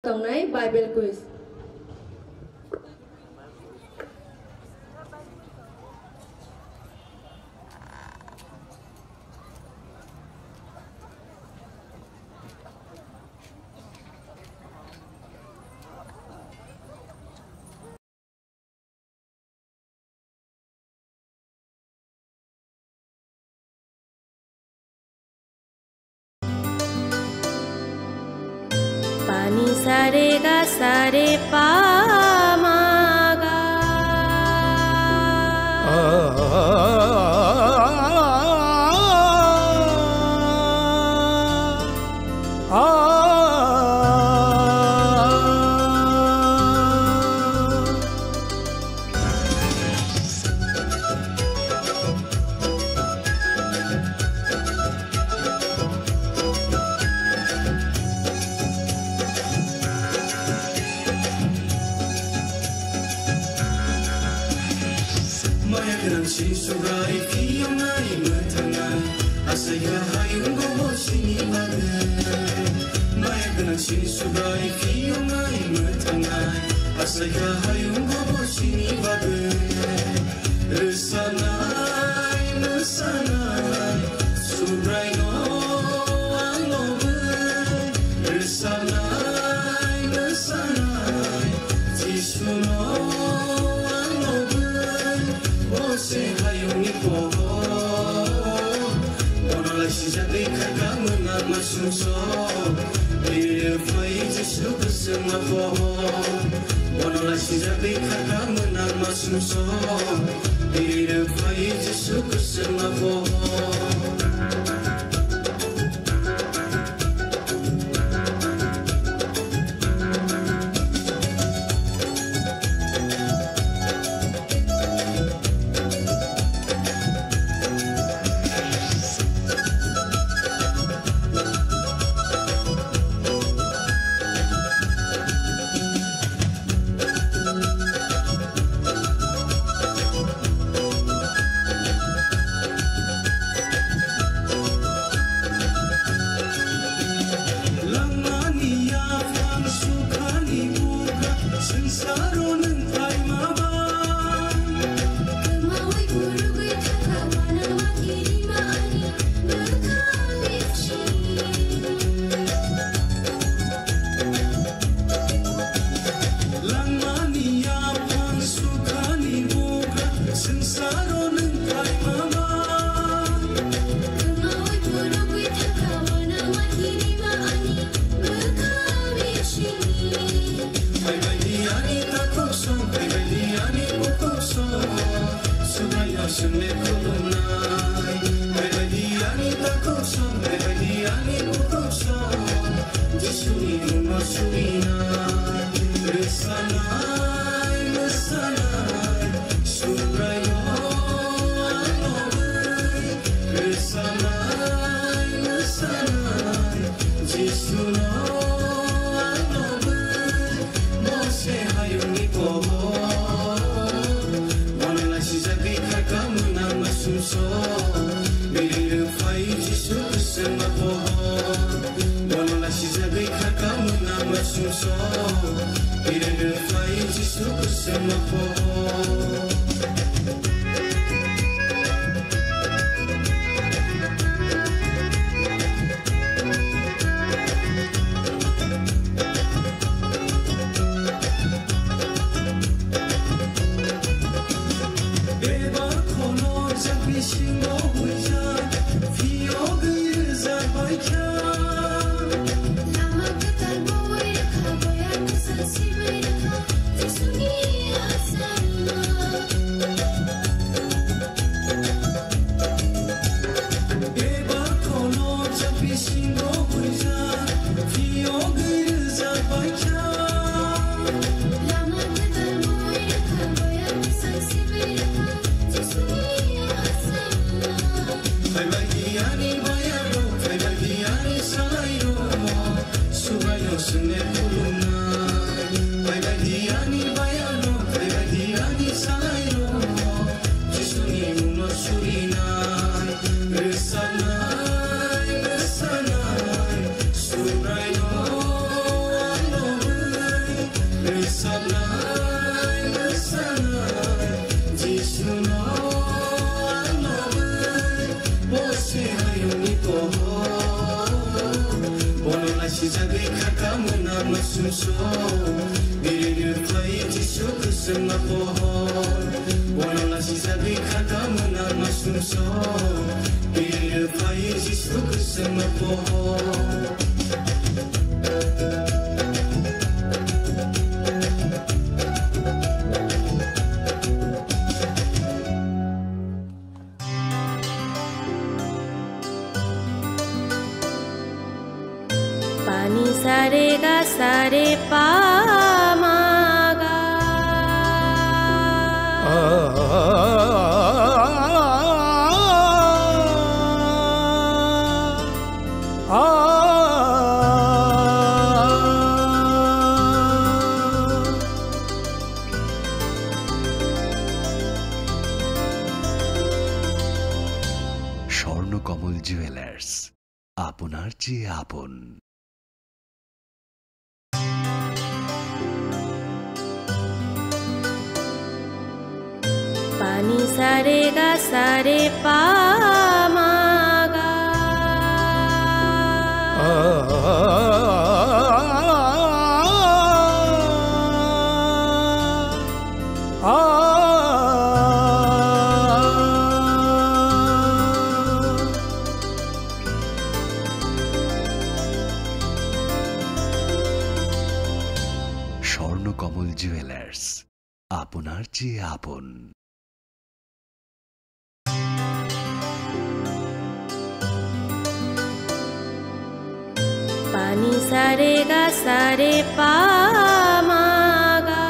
tongnai Bible quiz. Pani sare ga sare pa ma ga. Maya gwnang sini Subrai, phiyongnai mwthangnai, asai kahai wngbo bo sini bagwi. Maya gwnang sini Subrai, phiyongnai mwthangnai, asai kahai wngbo bo sini bagwi. Rwsanai, mwsanai, Subraino ang lobwi. Rwsanai, mwsanai, Jisuno ang lobwi, bo se hayungni pohor. Bono laisijagwi kharka mwnang ma sumsok, bini phai Jisu kwswngma pohor. Bono laisijagwi kharka mwnang ma sumsok, bini phai Jisu kwswngma pohor. Langmani yaphang sukhani bukha, swngcharo nwng phaima ba. Kwmawi kwrwgwi thangkha, uanama kirima ani bwkha bisi. Langmani yaphang sukhani bukha, swngcharo nwng phaima ba. Kwmawi phunugwi thangkha, uanama kirima ani bwkha bisingni. Phaibaidi ani takhuk song, phaibaidi ani bukhuk song, Subraino chwngno khulumnai. Phaibaidi ani takhuk song, phaibaidi ani bukhuk song, Jisuni mungno surinai. Rwsanai, mwsanai, Subraino ang lobwi. Rwsanai, mwsanai, Jisuno ang lobwi. Bo se hayungni pohor. Bono laisijagwi kharka mwnang ma sumsok, bini rwphai Jisu kwswngma pohor. Bono laisijagwi kharka mwnang ma sumsok, bini rwphai Jisu kwswngma pohor. Bebak khono jak bisingo huijak, phiyogwi rijak baikha. Lama kwtal boi rwkha, boyar kwchang sibwi rwkha, Jisuni asarma. Rwsanai, rwsanai, Jisuno ang nugwi, bo se hayungni pohor. Bono lasijagwi kha tamungno sumsok, bini rwphai Jisu kwchwngma pohor. Bono lasijagwi kha tamungno sumsok, bini rwphai Jisu kwchwngma pohor. Pani sare ga sare pa ma ga. Swarnakamal jewellers, আপনার চেয়ে আপন। Pani sare ga sare pa ma ga. Swarnakamal jewellers, আপনার চেয়ে আপন। Pani sare ga sare pa ma ga.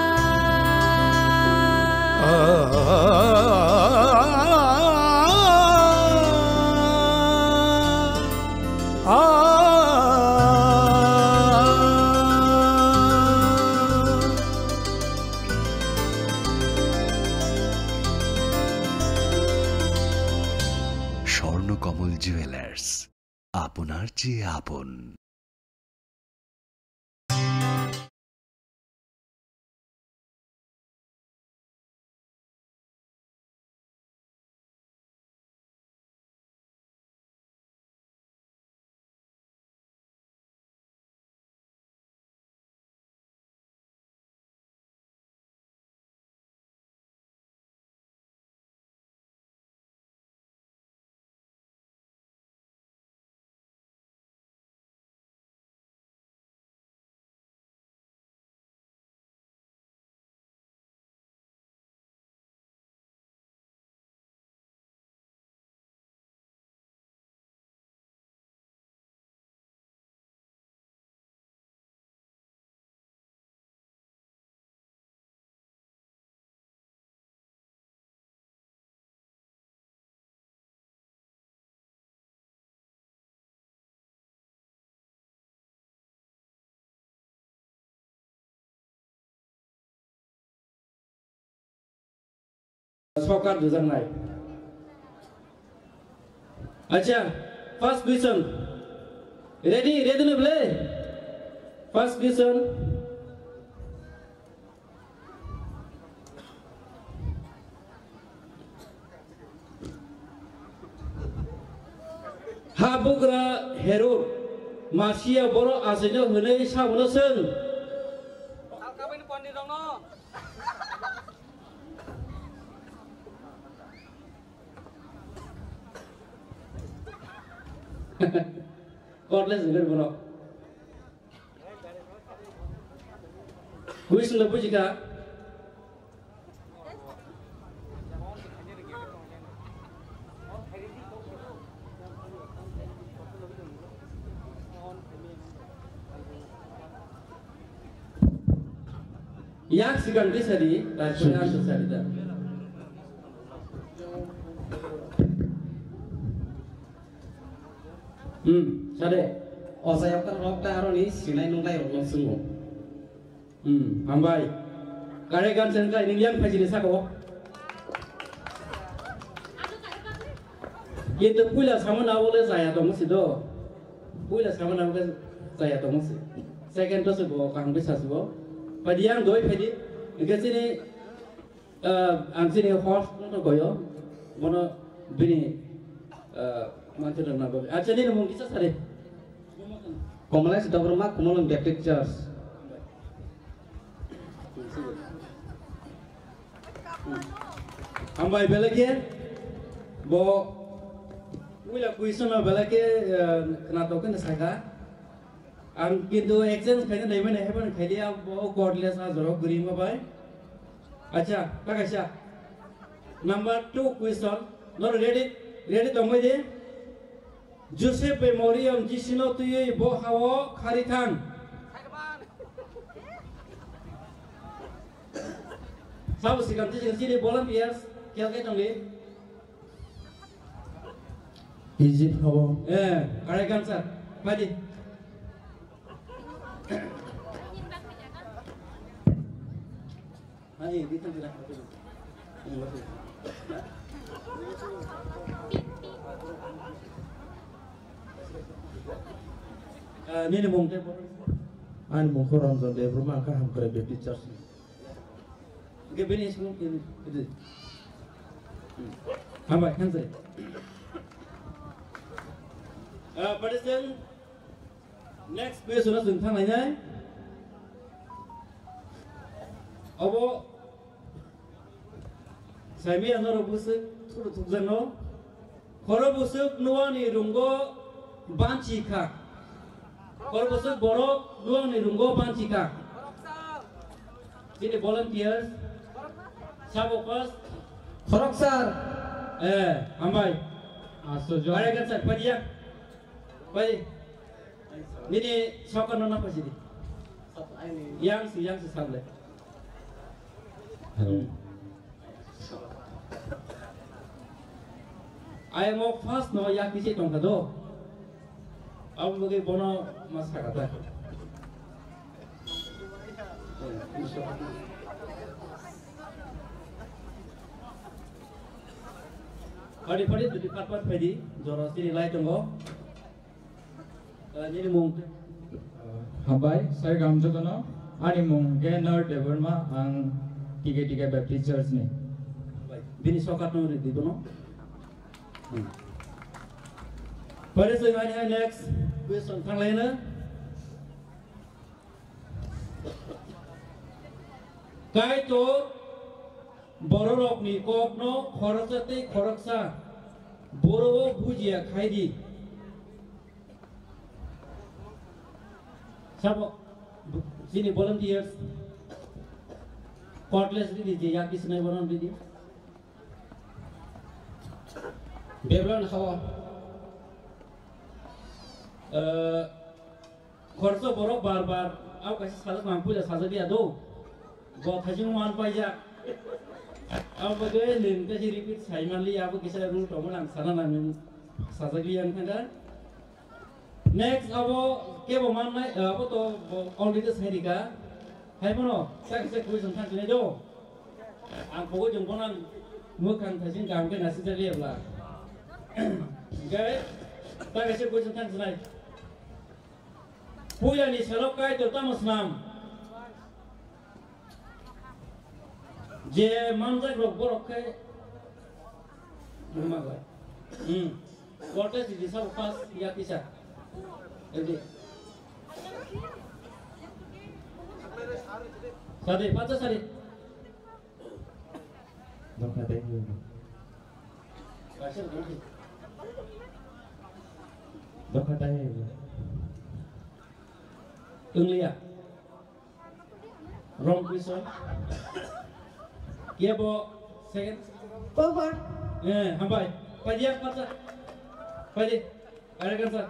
Swarnakamal jewellers, আপনার চেয়ে আপন। Sokar dujaknai. Acha, first question. Ready, ready na ble? First question. Habugra Herod, masiya borok achaino hwnwi sabono swng. Cordless hwnwi bono. Question no bujikha. Yak sikang di sadi, tak sini asa sadi ta. Hmm, sade. Osa yak ta rok ta aro ni sinai nung lai rok no sungo. Hmm, hambai. Kare gan sen kai ning yang phai sini sako. Kintu puila samana bole jaya tongmo si do. Puila samana bole jaya tongmo si. Second to se bo kaham bisa si bo. Phaidi, ang doi phaidi. Hingke chini, ah, ang chini host no goyo. Bono bini, ah, manthai rok na bagwi. Acha, nini mung kisa sari. Komalesh Debbarma, Khumulwng Baptist Church. Hambai belai khe bo puila question no belai khe, eh, khwnatok khe sakha. Ang kintu exchange khaina naimani haibani khailiya bo cordless a jorok guri ma bai. Acha, ta kaisa. Number two question. No ready, ready tongbai di. Joseph bai Mariam Jisuno twiwi bo hao khari thang. Sabo sikam twi chini volunteers kelkai tongdi. Egypt hao. Eh, correct answer. Phaidi. Ah, nini mung tei bo? Ani mung khe Ranjan Debbarma, ang khe Hamkrai Baptist Church ni. Oke, bini school ini, ini. Hambai, hambai. Ah, pada sen. Next question o chwng thang lainai. Obo saimaya norok bwswk thuru thukjakno. Khoro bwswk nuani rungo banchi kha. Khoro bwswk borok nuani rungo banchi kha. Chini volunteers. Sabo first. Khorok sir. Eh, hambai. Aso jo. Are kan sir, padiya. Pai. Nini sokar no napa sidi. Yang si, yang si sable. Hello. Ai mo first no ya kisi tongka do. Abo bagi bono mas kata. Padi padi, dudi pat pat padi, jora sini lai tongo. Eh, nini mung? Hambai, sai gam jotono. Ani mung Genar Debbarma, ang Tige Tige Baptist Church ni. Hambai. Bini sokat no ri di bono. Hmm. Pare sai mani hai next question thang lai na. Kaitor bororokni kokno khoroksa tei khoroksa borowo bujiya khai di. Sabo, chini volunteers, cordless ridi je yak kisnai bono ridi. Beblan hawa. Eh, Khoroksa borok bar bar, abo kaisa sajak nang puila sajak ya do. Bo thajing man paijak. Abo bagwi nwng tei repeat sai manli, abo kisa rule tongmani ang sana nang sajak liya wngkha da. Next abo kebo mannai, abo to bo already sai rika. Hai bono, ta kisa question thang sinai do. Ang pogwi jong bono ang mwkhang thajing kaham khe nasi jak liya bla. Hingke ta kisa question thang sinai. Puila ni salo Kaitor tamo snam? Je manjak rok borok khe ruma bai. Hmm. Voltage di sabo pas ya kisa. Edi. Sadi, pacha sadi. Dokha tei hwnwi. Dokha tei hwnwi. Wnglia. Wrong question. Kebo second? Pohor. Eh, hambai. Paidia, pacha. Paidi. Are kan sa.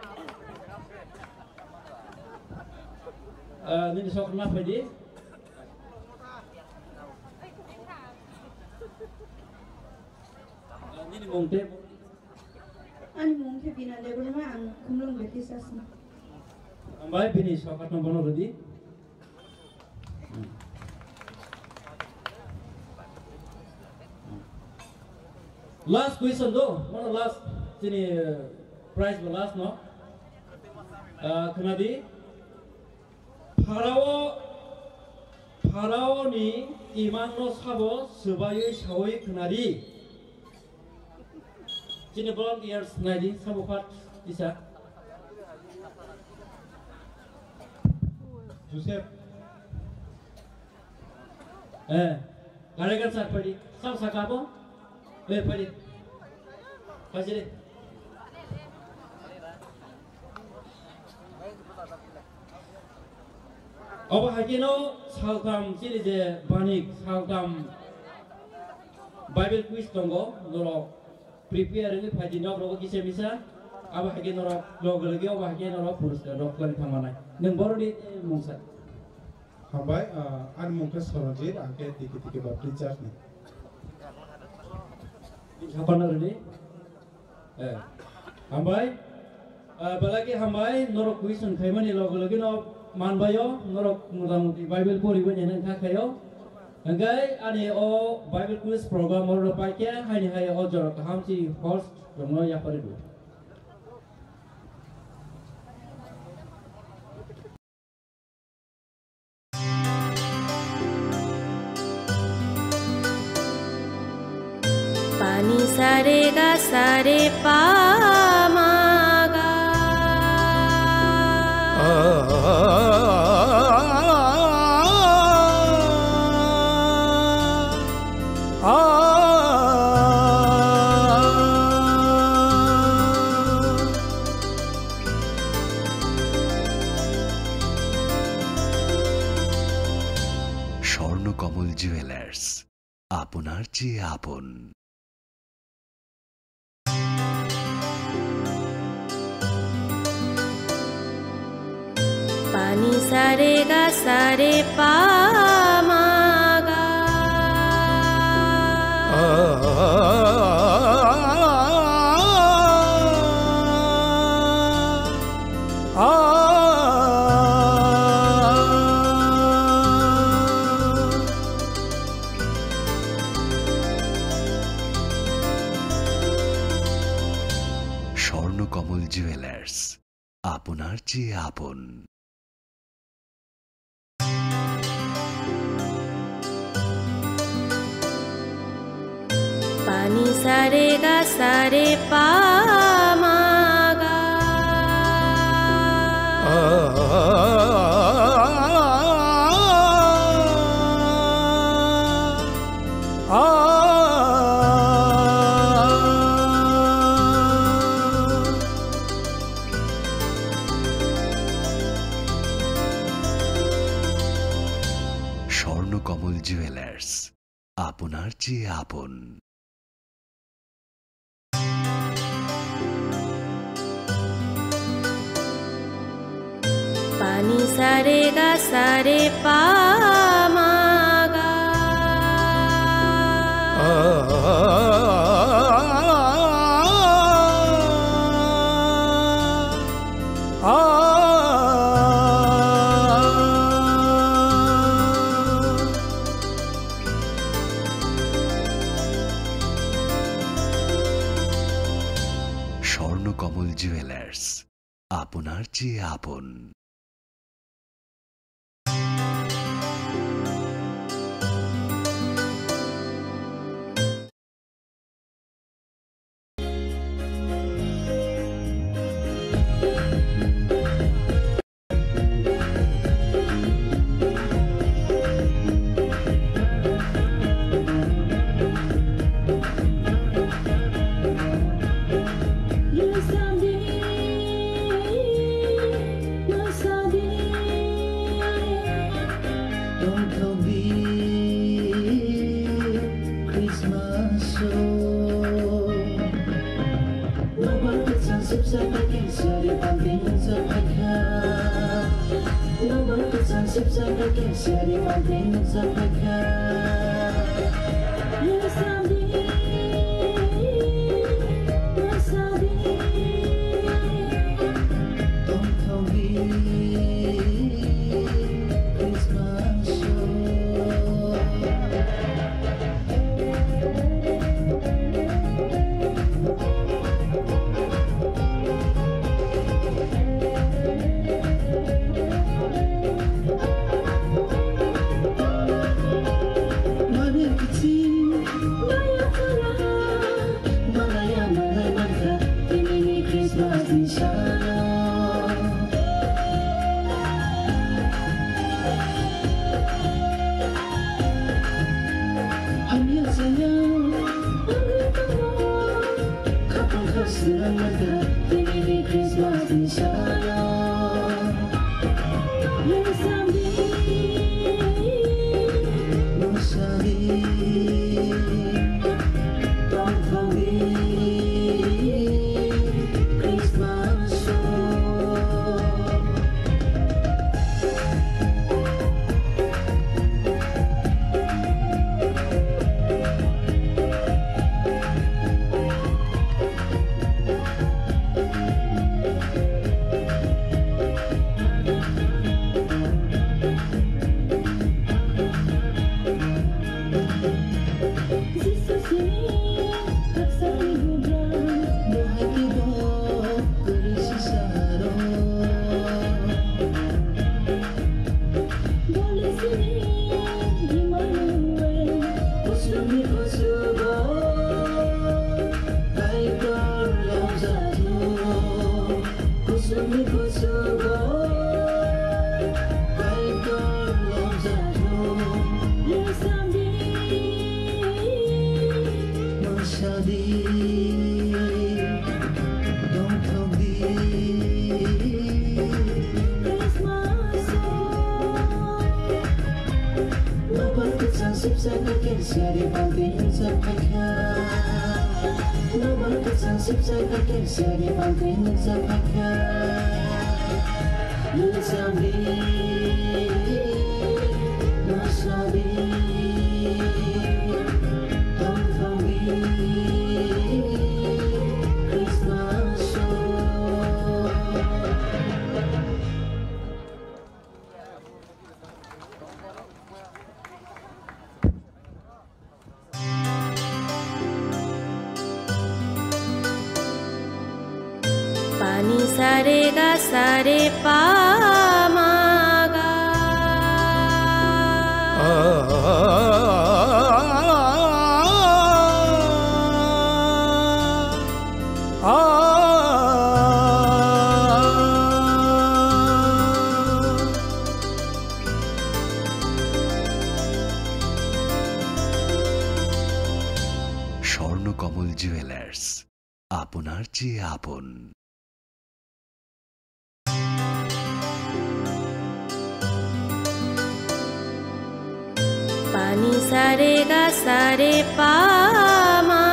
Ah, nini sok na paidi. Ah, nini mung te. Ani mung khe Bina Debbarma, ang Khumlwng Baptist Church ni. Hambai, bini sokat no bono rwdi. Last question do, mano last, chini, eh, prize bo last no. Ah, khwnadi. Pharao, Pharaoni imangno sabo swbaiwi saui khnari. Chini volunteers naidi sabo phat isa. Joseph. Eh, gare gan sar padi. Sam sakabo. Eh, padi. Pajire. Obo hai kheno saltham chini je banik saltham Bible quiz tongo, norok prepare wngwi phai di, nok rogo kisa misa. Abo hai khe norok loge loge obo hai khe norok puruskar rok kwlai thangmanai. Nwng boroni mungsa. Hambai, ah, ani mung khe Soronjit, ang khe Tiki Tiki Baptist Church ni. Sapan rwdi. Eh, hambai. Ah, belai khe hambai, norok question khaimani loge loge no manbaio, norok motamuti Bible poribai nai nang kha khaio. Hingkai ani o Bible quiz program oro paikhe, haini hai o jora kaham si host rokno yapari do. Pani sare ga sare pa ma ga. Swarnakamal jewellers, আপনার চেয়ে আপন। Pani sare ga sare pa ma ga. Swarnakamal jewellers, আপনার চেয়ে আপন। Pani sare ga sare pa ma ga. Swarnakamal jewellers, আপনার চেয়ে আপন। Pani sare ga sare pa ma ga. Swarnakamal jewellers, আপনার চেয়ে আপন। Tongthokdi Christmas-o. Nokbar kwchang sipsa bai khe sari panteng nukjak phaikha. Nokbar kwchang sipsa bai khe sari panteng nukjak phaikha. Mwsadi, mwsadi. Nobar kwchang sipsa kake siyari bangtwi nukjak phaikha. Nobar kwchang sipsa kake siyari bangtwi nukjak phaikha. Nukjakdi, nukjakdi, tongthokdi Christmas o. Pani sare ga sare pa ma ga. Swarnakamal jewellers, আপনার চেয়ে আপন। Pani sare ga sare pa ma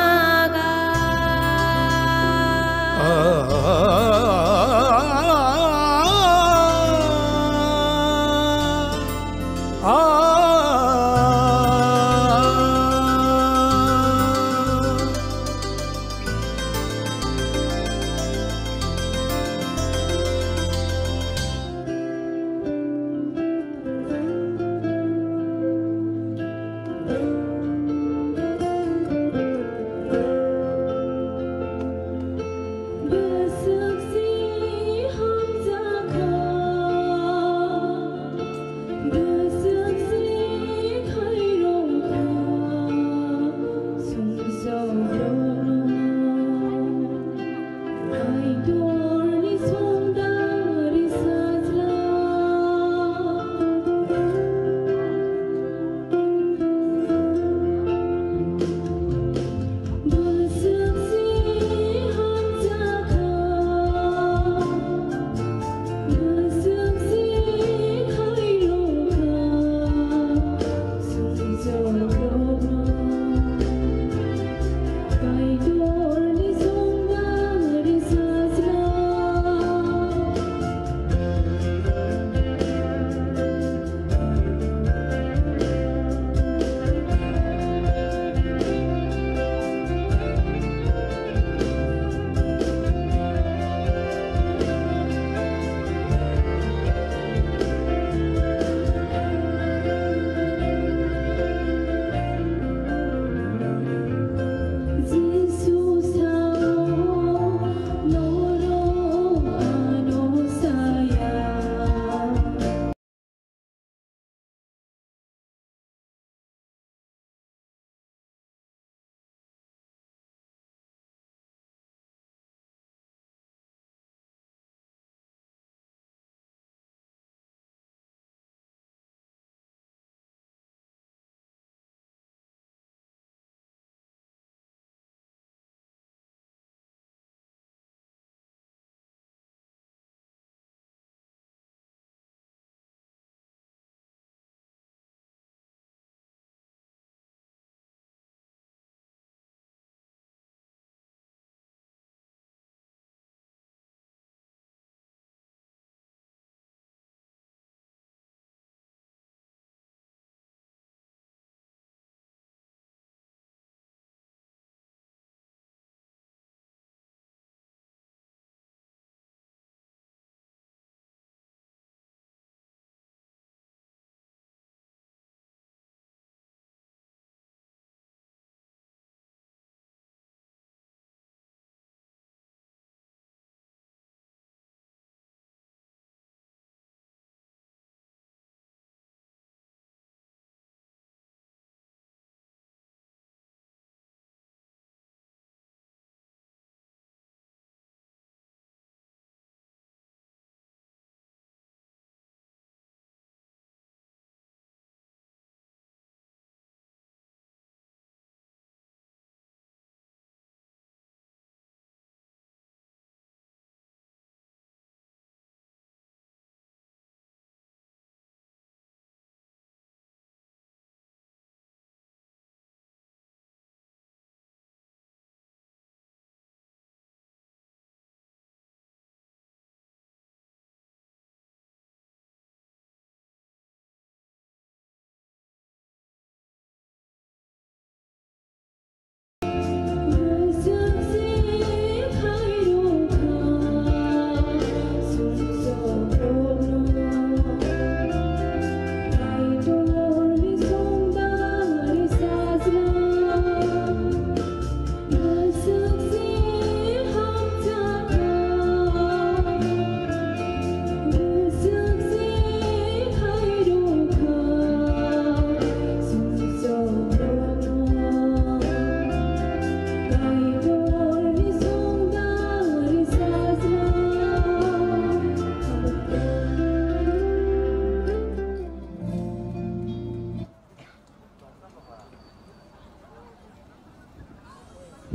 ga.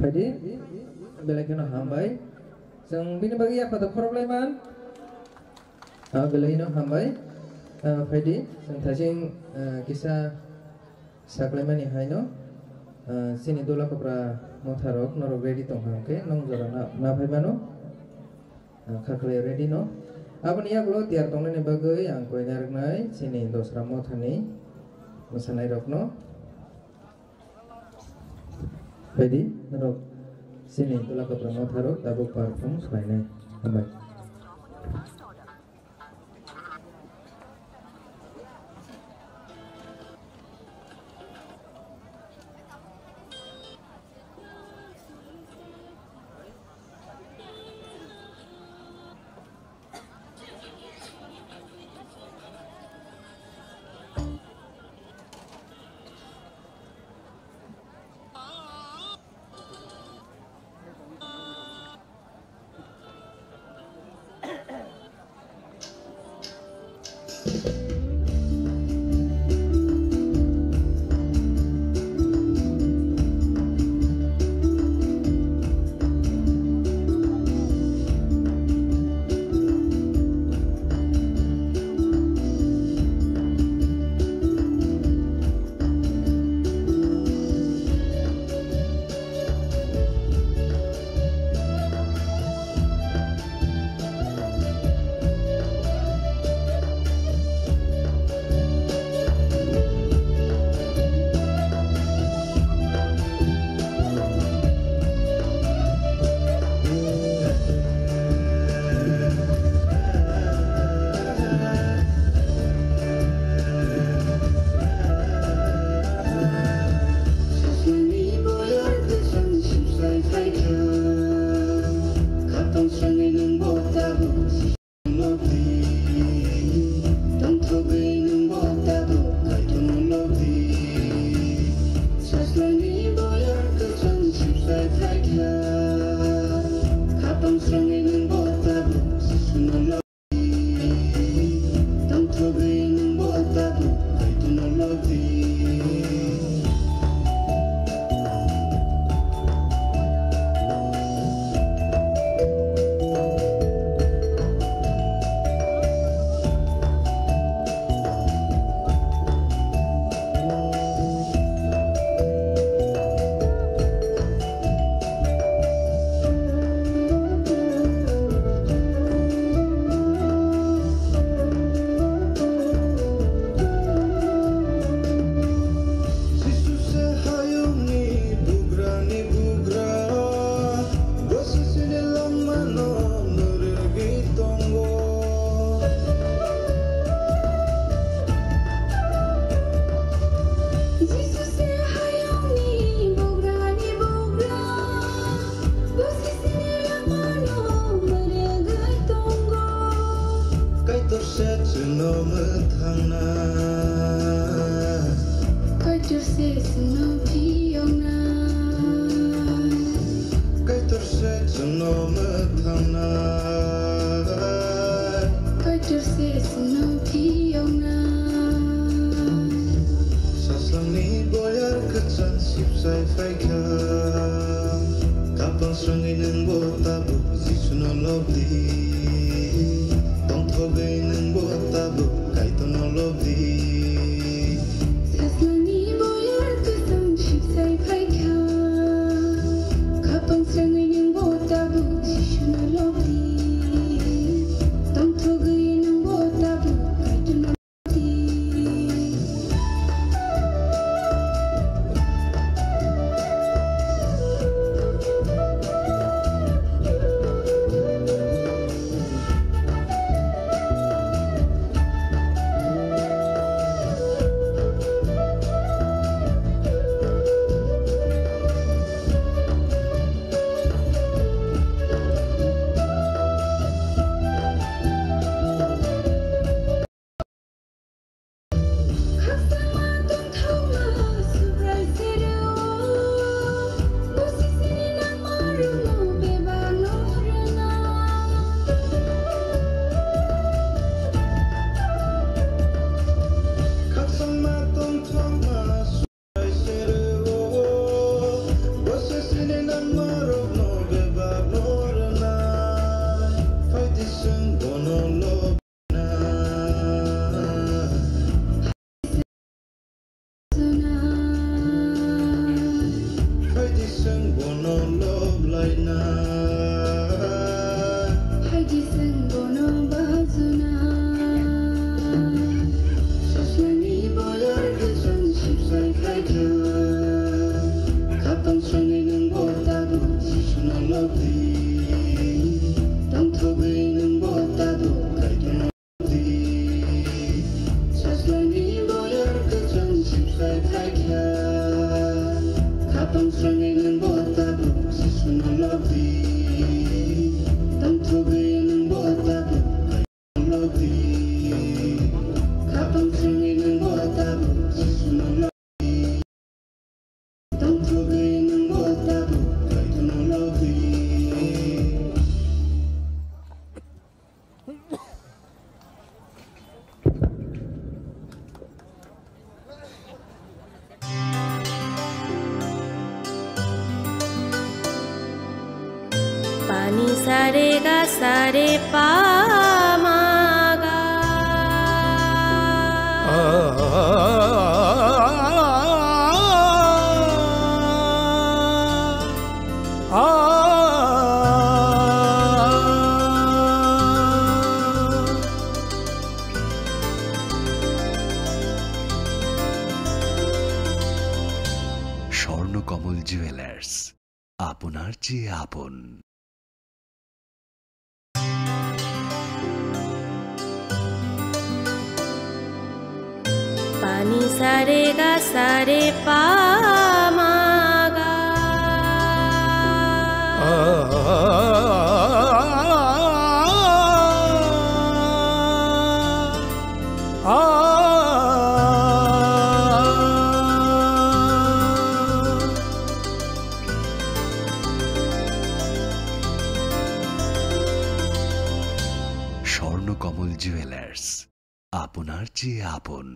Phaidi, belai kheno hambai. Chwng bini bagwi yaphado khoroklai man. Ah, belai no hambai. Ah, phaidi, chwng thasing, ah, kisa saklaimani haino, ah, chini Dola Kopra Motharok norok ready tongkha hwnkhe nong jora na, na phai mano. Ah, khaklai ready no. Aboni yagulo tiyar tongnani bagwi ang koi narwknai chini Dosra Mothani mwsanairokno. Phaidi, norok chini Dola Kopra Motharok tabuk perform khlainai. Hambai. Jisu se hayungni bugrani bugra, bo sisini langmano mwrwgwi tongo. Jisu se hayungni bugrani bugra, bo sisini langmano mwrwgwi tongo. Kaitor se chwngno mwthangna. Kaitor se chwngno phiyokna. Kaitor se chwngno mwthangna. Kaitor se chwngno phiyokna. Saslangni boyar kwchang sipsai phaikha. Kapang swrwngwi nwngbo tabuk Jisuno lobdi. Tongthogwi nwngbo tabuk Kaitorno lobdi. Saslangni boyar kwchang sipsai phaikha. Kapang swrwngwi nwngbo tabuk Jisuno lobdi. Tongthogwi nwngbo tabuk Kaitorno Chwng bono loblaina. Phaidi chwng bono bajuna. Sajlani boyar kwchwng sipsai khaikha. Khapang swngwi nwng bo tabuk Jisuno lobdi. Tongthogwi nwng bo tabuk Kaitorno. Sajlani boyar kwchwng sipsai khaikha. Khapang swngwi nwng bo tabuk Jisuno lobdi. Tongthogwi nwng bo tabuk Kaitorno lobdi. Khapang swngwi nwng bo tabuk Jisuno lobdi. Pani sare ga sare pa ma ga. Swarnakamal jewellers, আপনার চেয়ে আপন। Pani sare ga sare pa ma ga. Swarnakamal jewellers, আপনার চেয়ে আপন।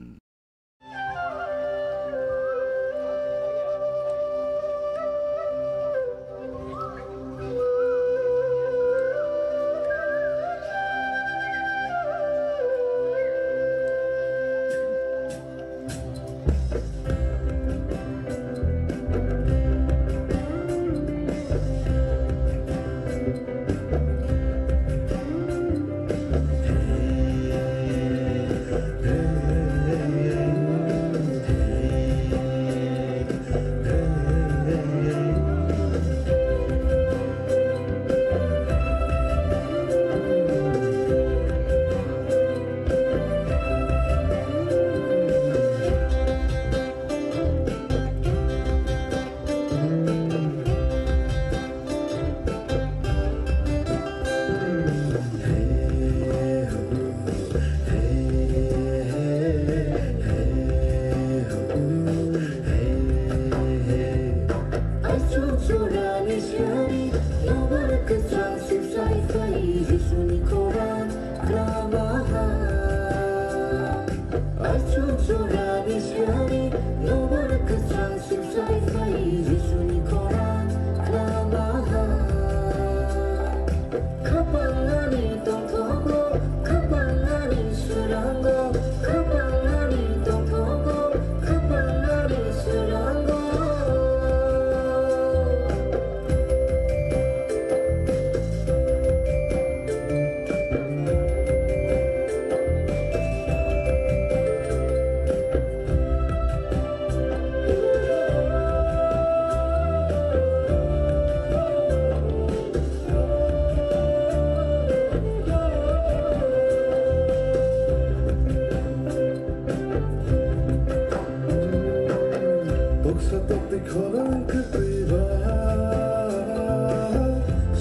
Buksa tokti khorang kwtwi ba,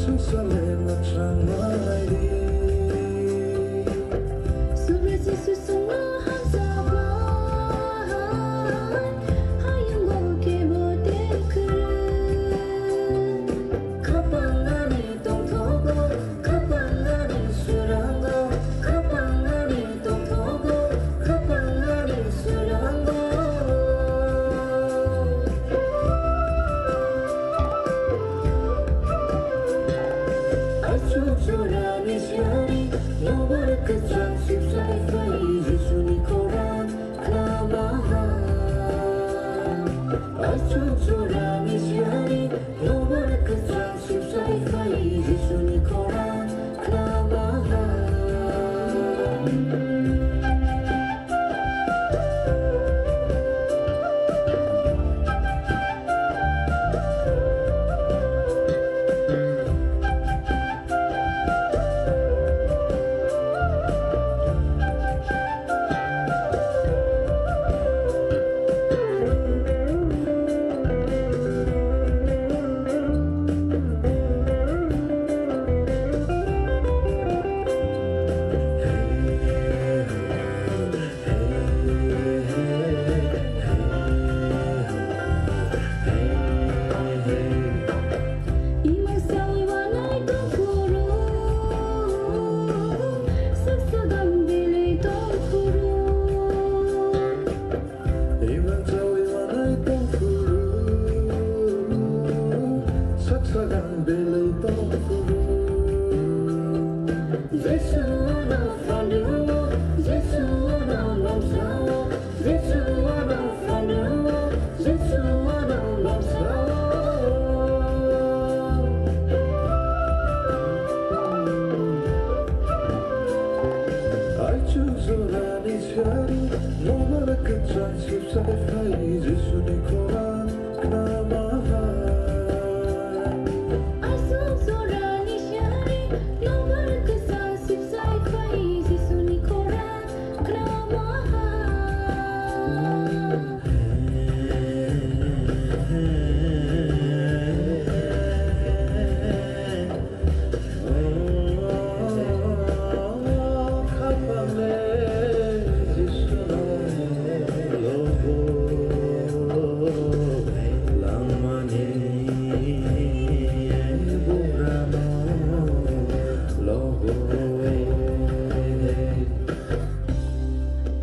swngchar le mwchang mai di. Subra Jisu songno hamjakma, hayungo kebo tei kwrwi. Khapang ani tongthogo, khapang ani swrango, khapang ani tongthogo, khapang ani swrango. Aswk jorani siyari, nobar kwchang sipsai phai Jisuni khorang khna baha. Aswk jorani siyari,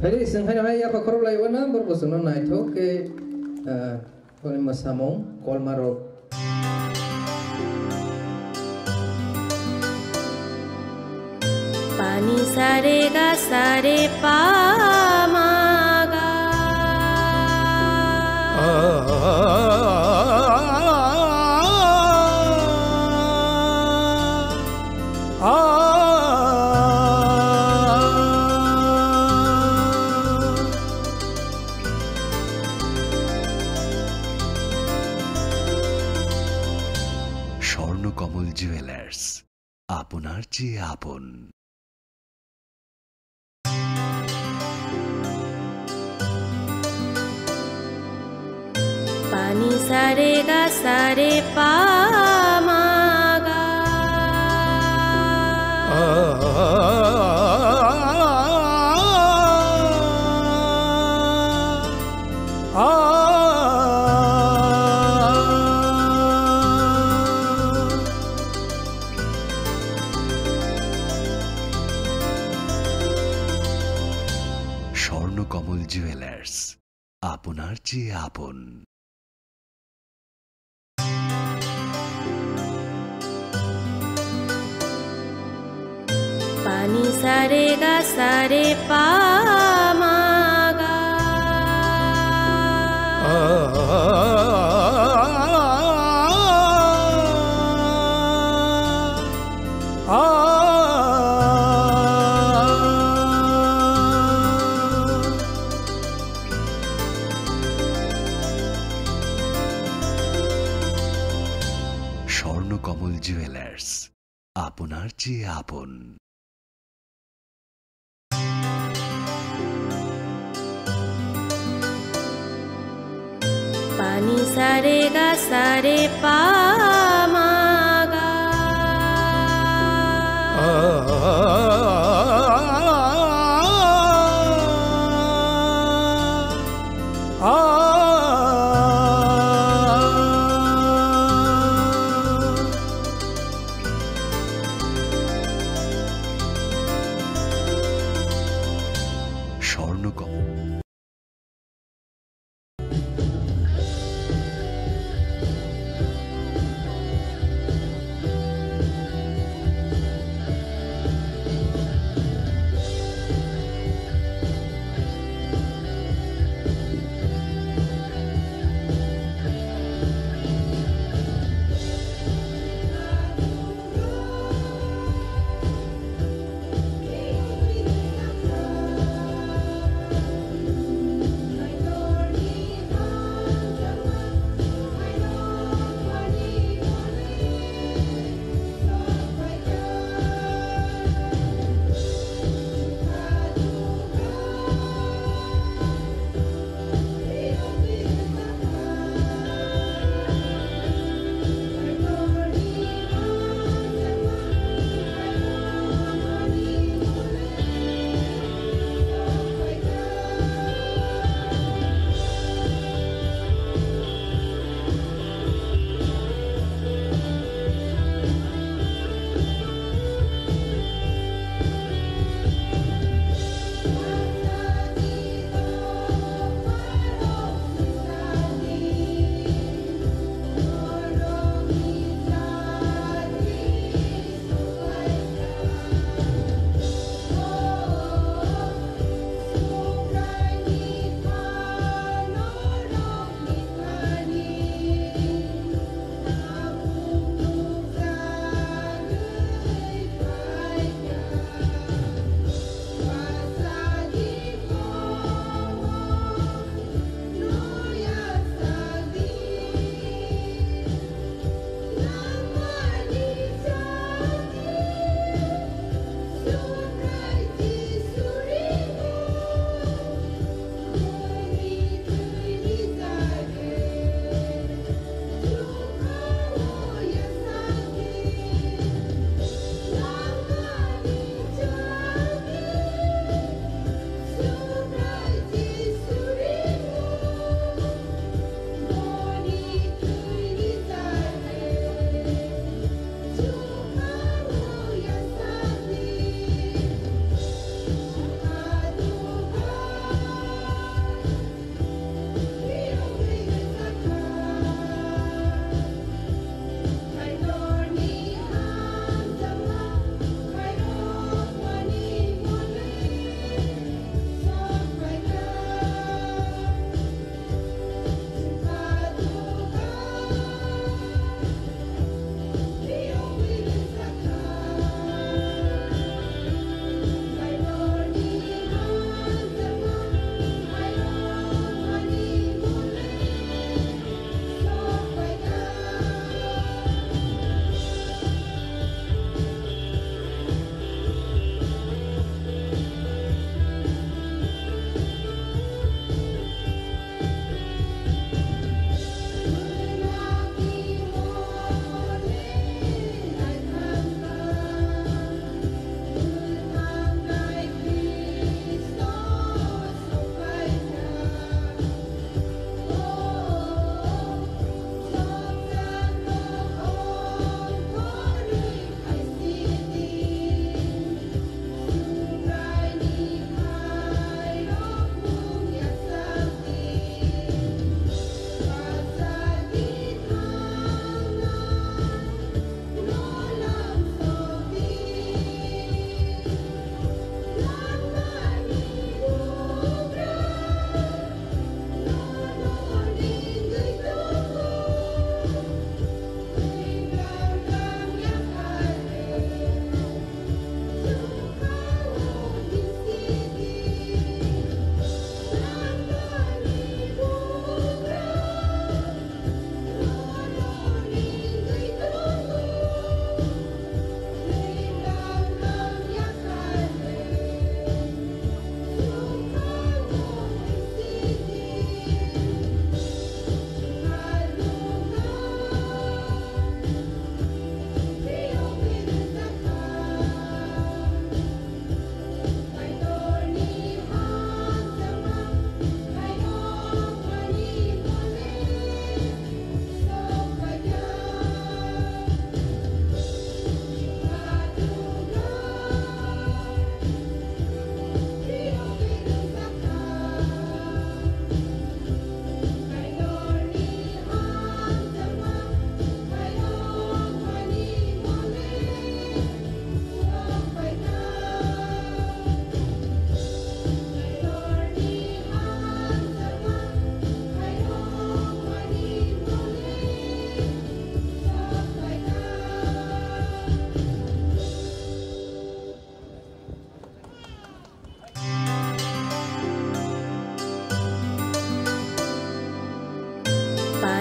Phai di, chwng haino hai yapha khorok lai o na, borok bo chwngno naithok khe, ah, boni mwsamung kolmarok. Pani sare ga sare pa ma ga. Swarnakamal jewellers, আপনার চেয়ে আপন। Pani sare ga sare pa ma ga. Swarnakamal jewellers, আপনার চেয়ে আপন। Pani sare ga sare pa ma ga. Swarnakamal jewellers, আপনার চেয়ে আপন। Pani sare ga sare pa ma ga. Swarnakamal.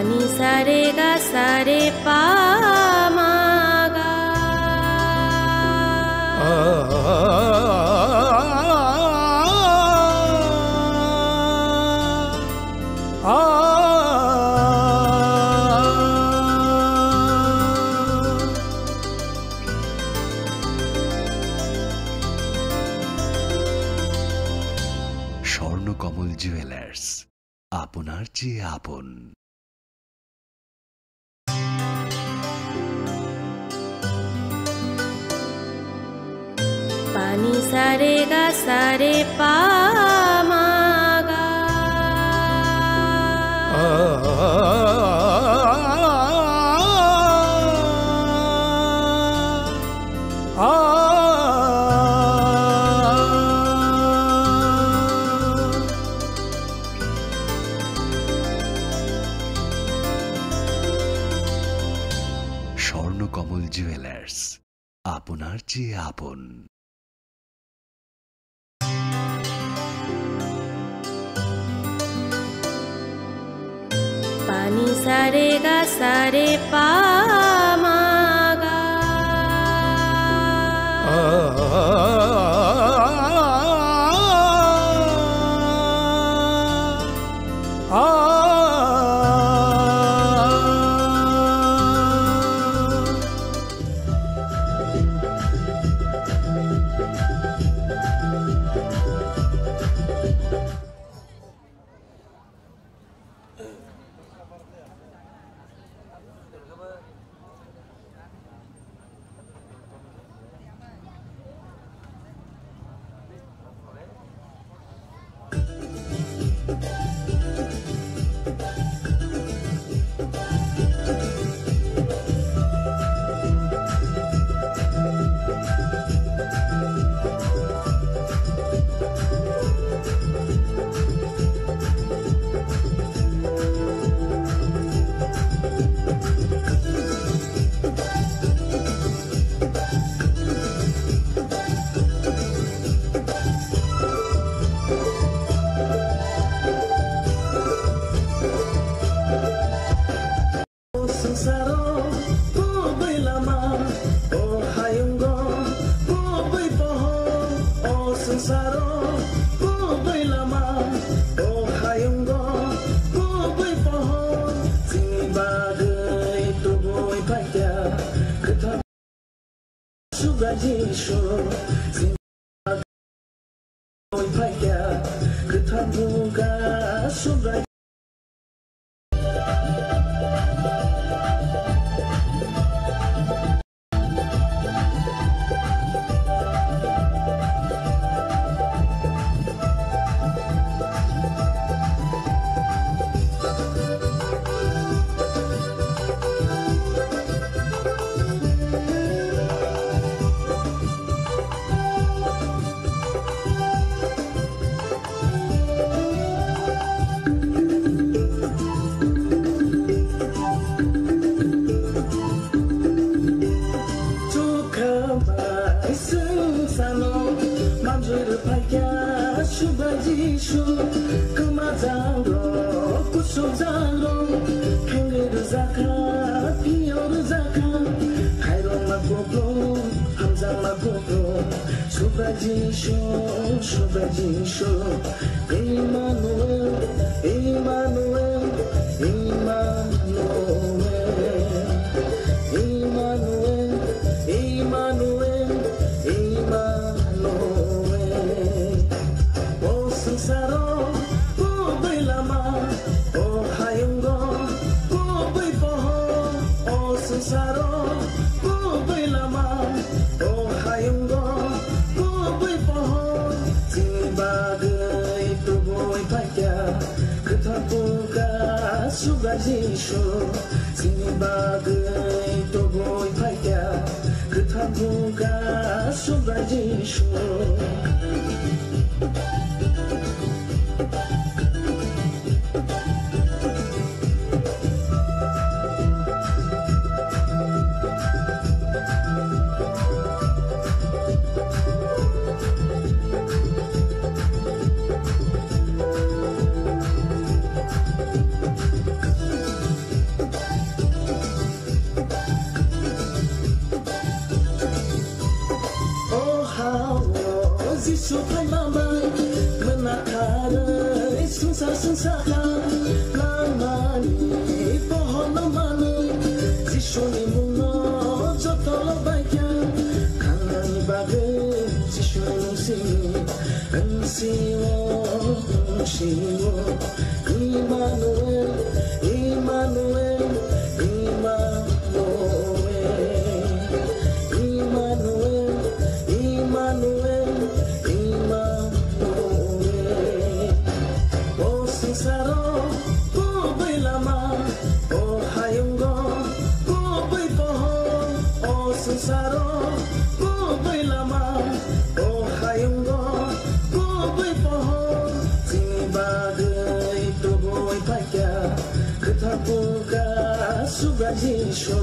Ni sa re ga sa re pa ma ga. Swarnakamal jewellers, আপনার চেয়ে আপন। Pani sa re ga sa re pa ma ga. Swarnakamal jewellers, আপনার চেয়ে আপন। Pani sa re ga sa re pa ma ga. O swngcharo kubui lama, o hayungo kubui pohor. O swngcharo kubui lama, o hayungo kubui pohor. Chini bagwi tubui phaikha kwthang Subrai Jisu, chini bagwi phaikha kwthang buga Subrai. Chukha bai swng sano manjui rwphaikha Subrai Jisu. Kwma jang rok, kusuk jang rok, thengwi rwjakha, phiyok rwjakha. Khairokma kupulung, hamjakma kupulung, Subrai Jisu, Subrai Jisu. Emmanuel, Emmanuel, Emmanuel, Emmanuel, Emmanuel, Emmanuel. O swngcharo kubui lama, o hayungo kubui pohor. O swngcharo kubui lama, o hayungo kubui pohor. Chini bagwi tubui phaikha kwthang buga Subrai Jisu. Chini bagwi tubui phaikha kwthang buga Subrai Jisu. Sakha langmani pohorno manwi Jisuni mungno joto lobaikha. Khangnani bagwi Jisuni mung simi wngsio, wngsio. Emmanuel, Emmanuel, Emmanuel. Emmanuel, Emmanuel, Emmanuel. O swngcharo kubui lama, o hayungo kubui pohor. O swngcharo kubui lama, o hayungo kubui pohor. Chini bagwi tubui phaikha, kwthar buga Subrai Jisu.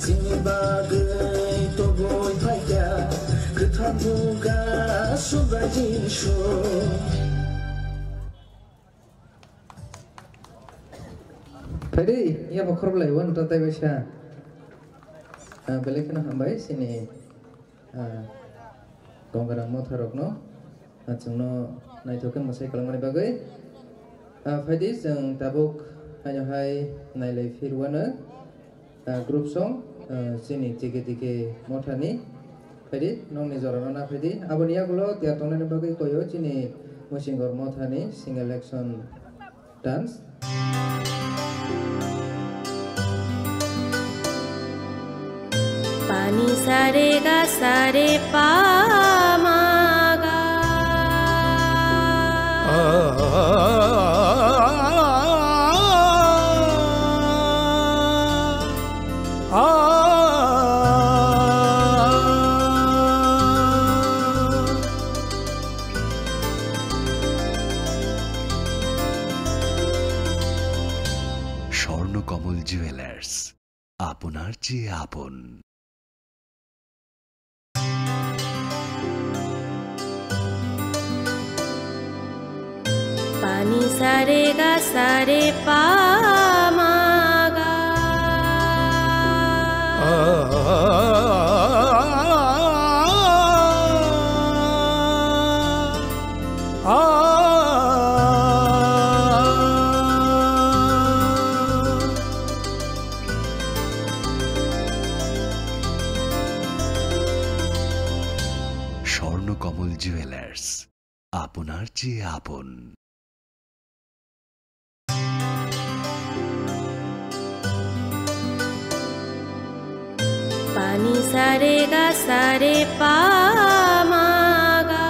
Chini bagwi tubui phaikha, kwthar buga Subrai Jisu. Phaidi, ya bokhorok lai wan ta tai baisa. Ah, belai kheno hambai, chini, ah, Gongora motharokno, ah, chwngno naithok khe mwsai kwlangmani bagwi. Ah, phaidi, chwng tabuk haino hai nailai phirwano. Ah, group song, ah, chini T K T K mothani. Phaidi, nokni jorano na phaidi. Aboni yagulo tiyar tongnani bagwi koyo chini Musinggor mothani single action dance. Pani sare ga sare pa ma ga. Swarnakamal jewellers, আপনার চেয়ে আপন। Pani sare ga sare pa ma ga. Swarnakamal jewellers, আপনার চেয়ে আপন। Pani sare ga sare pa ma ga.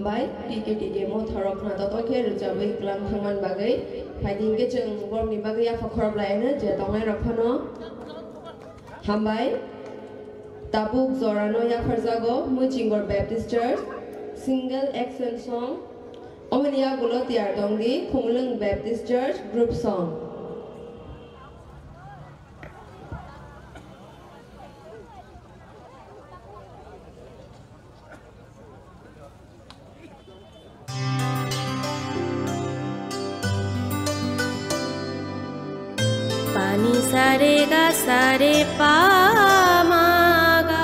Bai, T K T K motharok khna totok khe rwchabwi kwlang thangmani bagwi. Phaidi hinkhe chwng borokni bagwi yapha khorok laino je tongnairok phano. Hambai. Tabuk jorano yapharjago Muichingor Baptist Church, single action song. Omoni yagulo tiyar tongdi Khumulwng Baptist Church group song. Pani sare ga sare pa ma ga.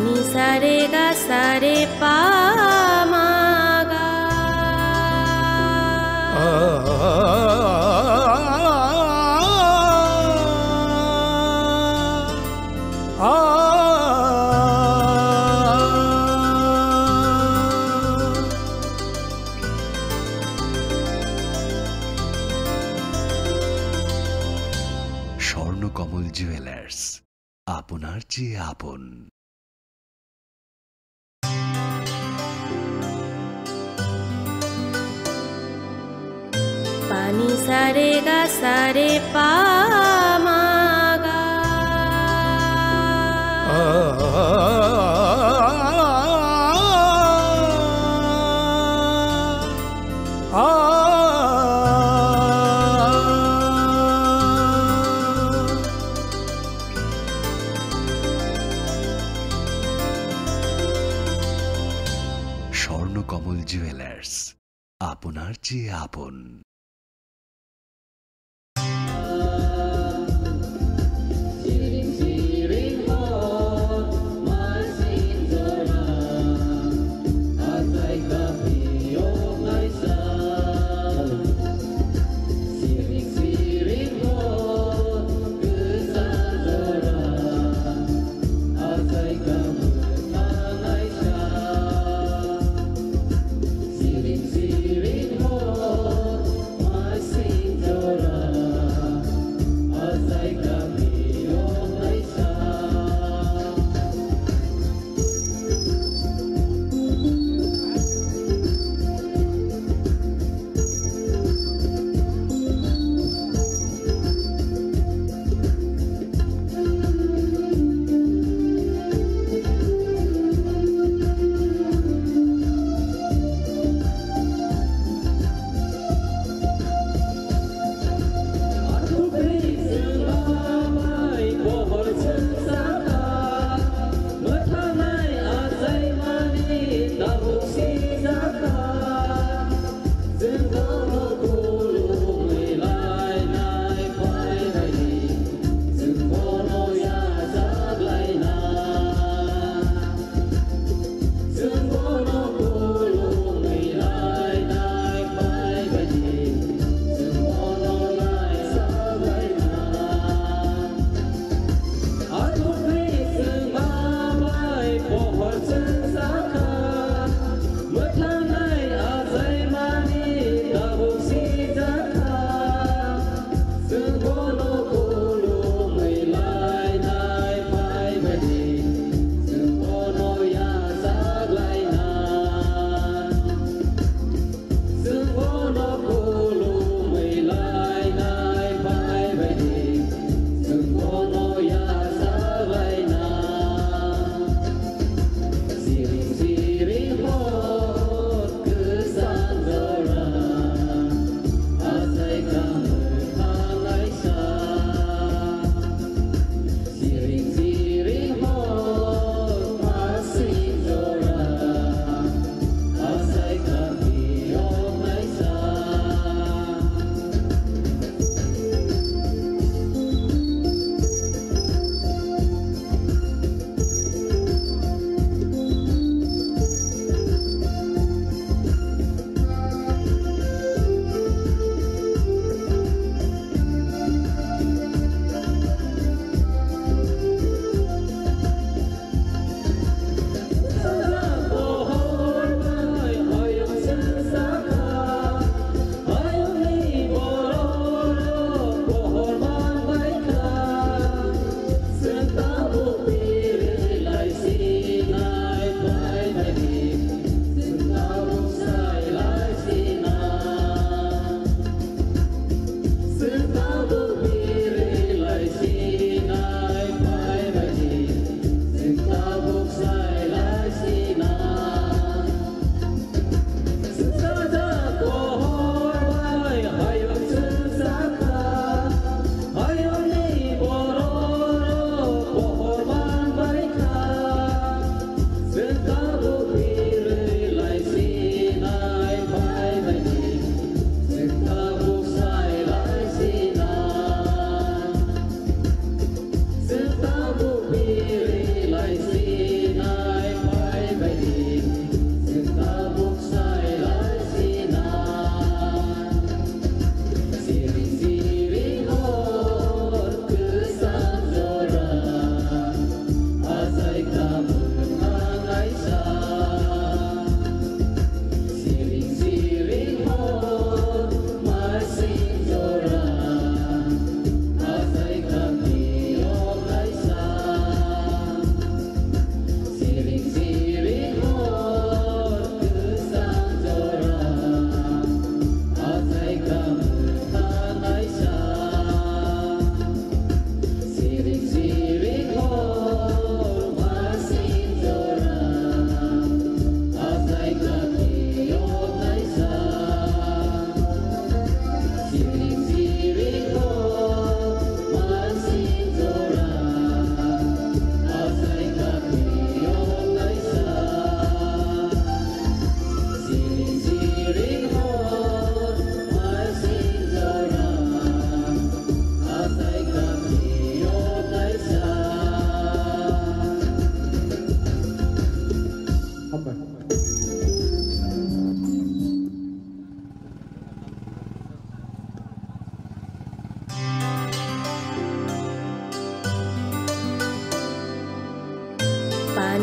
Ni sa re ga sa re pa ma ga. Swarnakamal jewellers, আপনার চেয়ে আপন। Pani sa re ga sa re pa ma ga. Swarnakamal jewellers, আপনার চেয়ে আপন।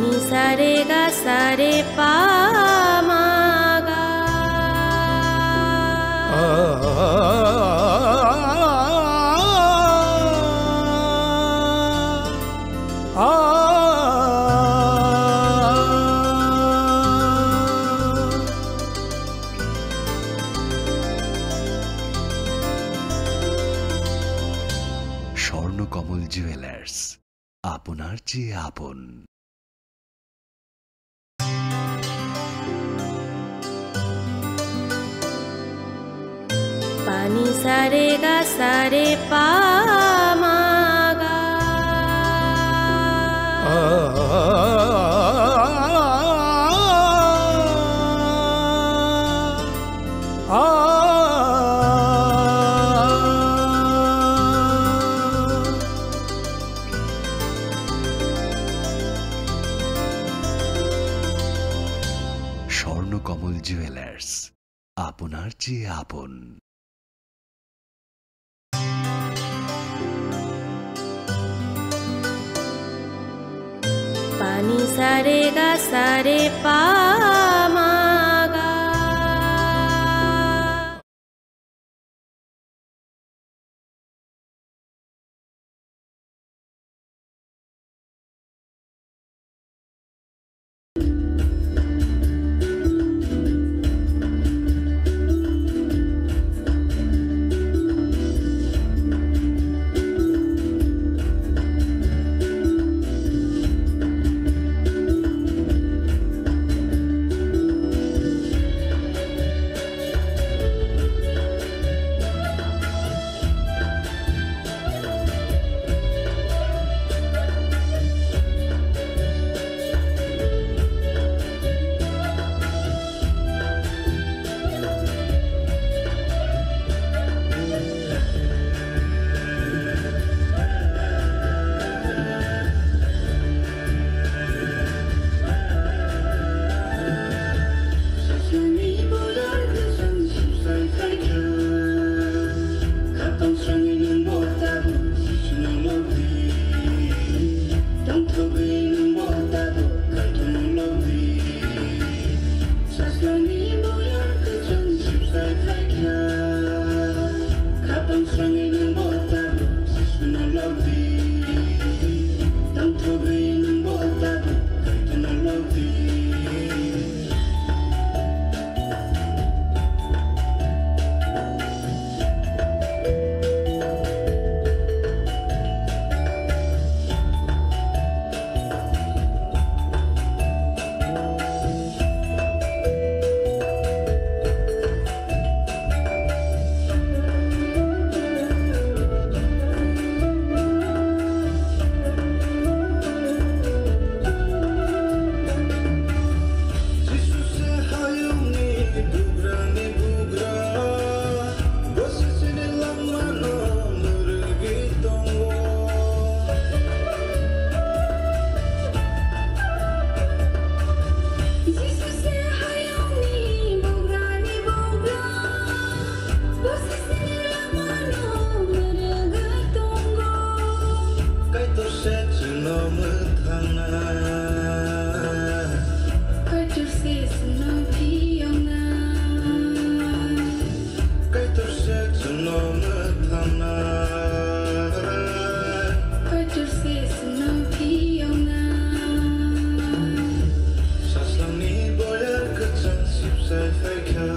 Ni sa re ga sa re pa ma ga. Swarnakamal jewellers, আপনার চেয়ে আপন। Pani sa re ga sa re pa ma ga. Swarnakamal jewellers, আপনার চেয়ে আপন। Pani sa re ga sa re pa ma ga. Sasani boyar kwchwng sipsai phaikha, khapang srangwi nwng bo tabuk Jisuno lobdi, tongthogwi nwng bo tabuk Kaitorno lobdi. Jisu se hayungni bugrani bugra, bo sisini langmano mwrwgwi tongo. Jisu se hayungni bugrani bugra, bo sisini langmano mwrwgwi tongo. Kaitor se chwngno mwthangna. Kaitor se chwngno phiyokna. Kaitor se chwngno mwthangna. Kaitor se chwngno phiyokna. Saslamni boyar kwchwng sipsai phaikha.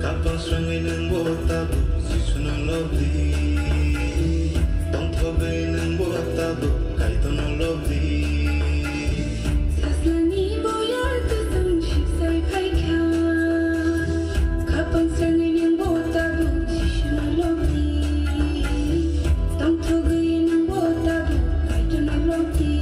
Khapang srangwi nwng bo tabuk Jisuno lobdi. Tongthogwi nwng bo tabuk Kaitorno lobdi. Saslamni boyar kwchwng sipsai phaikha. Khapang srangwi nwng bo tabuk Jisuno lobdi. Tongthogwi nwng bo tabuk Kaitorno lobdi.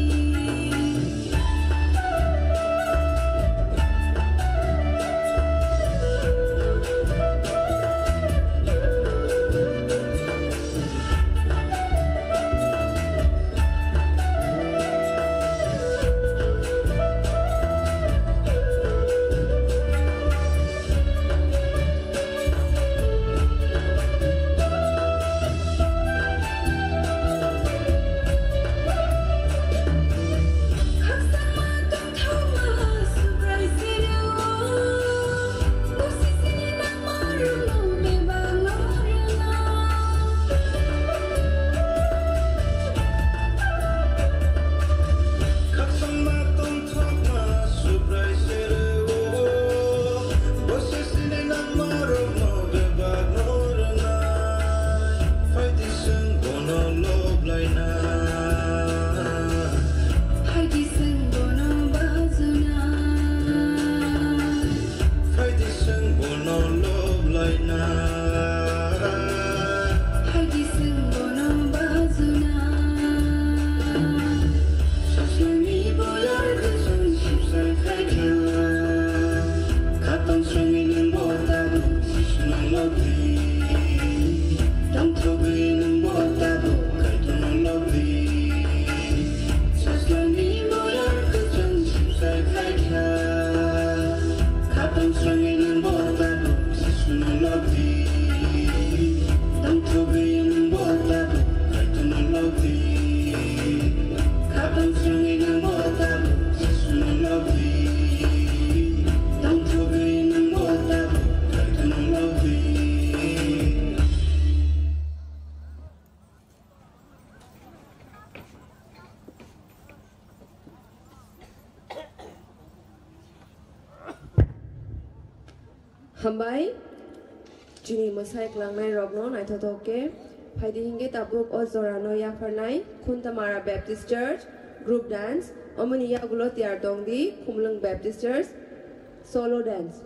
Hambai, chini mwsai kwlangnai rokno naithothok khe. Phaidi hinkhe tabuk o jorano yapharnai Khuntamara Baptist Church group dance, omoni yagulo tiyar tongdi Khumlwng Baptist Church solo dance.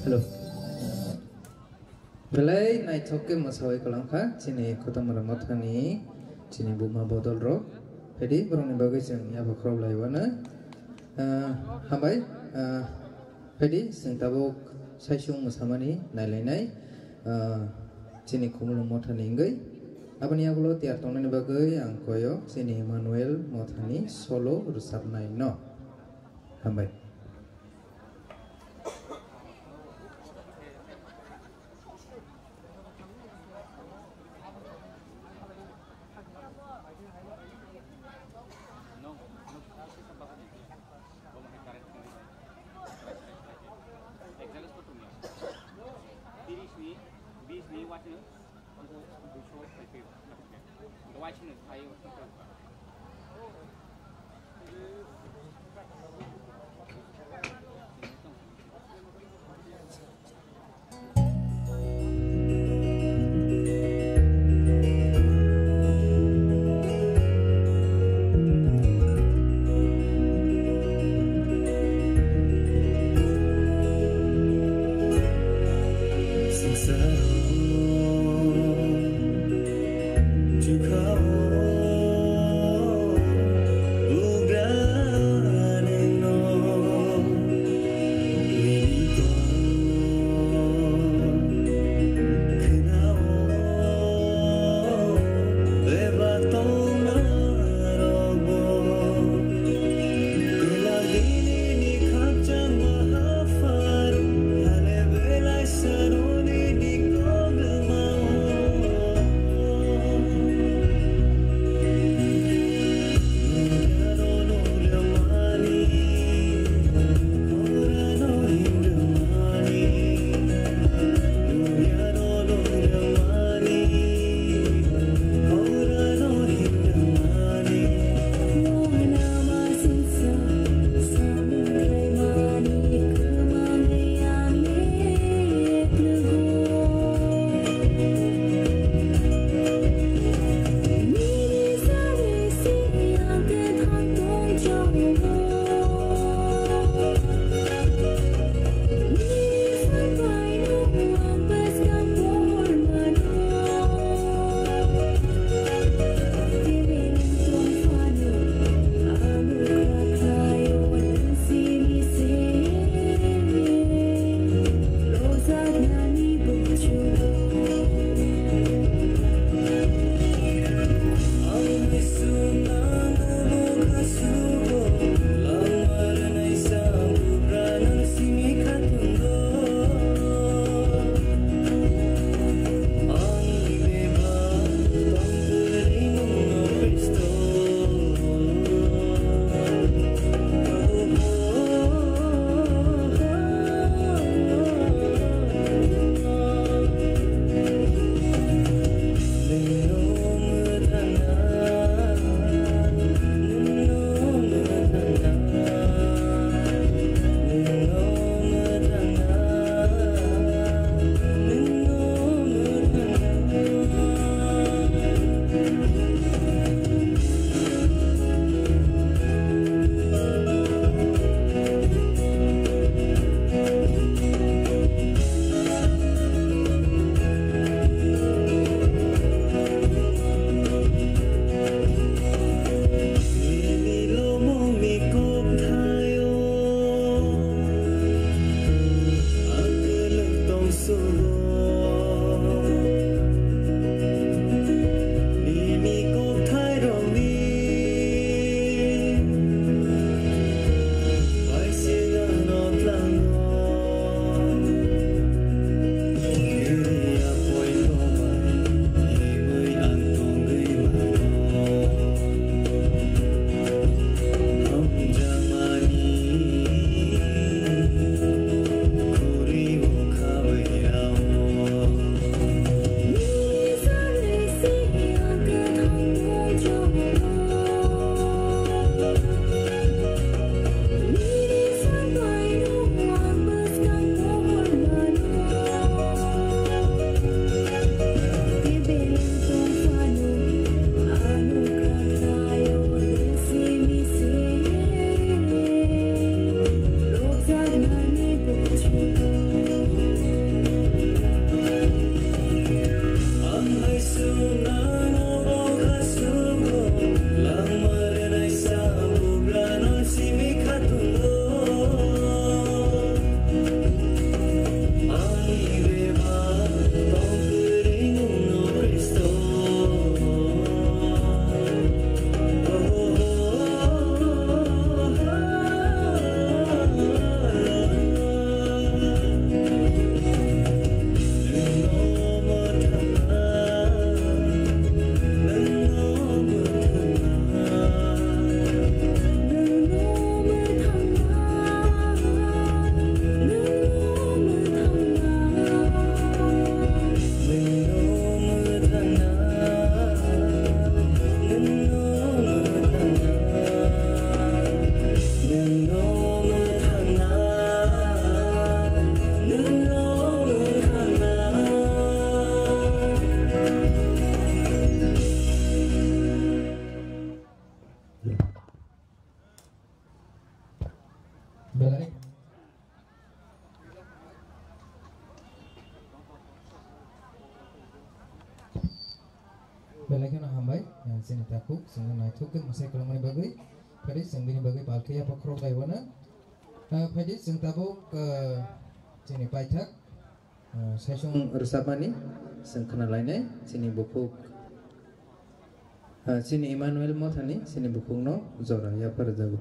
Hello. Belai naithok khe mwsawi kwlangkha chini Kotamura Mothani chini buma bodol rok. Phaidi borokni bagwi chwng yapha khorok laiwano. Ah, hambai, ah, phaidi chwng tabuk saisung mwsamani nailainai, ah, chini Khumulwng Mothani wngwi. Aboni yagulo tiyar tongnani bagwi ang koyo chini Emmanuel Mothani solo rwchapnai no. Hambai. Exam ko tumia. Tiris ni, bis ni, wachno. Duso, duso. Wachno, ayo. Belai, belai kheno hambai, eh, chini takhuk, chwngno naithok khe mwsai kwlwngmani bagwi. Phai di, chwng bini bagwi palkhe yapha khorok lai wano. Eh, phai di, chwng tabuk, eh, chini paithak, eh, saisung rwchapmani chwng khna lainai, chini bukhuk, eh, chini Emmanuel Mothani chini bukhukno jora yapha rwjago.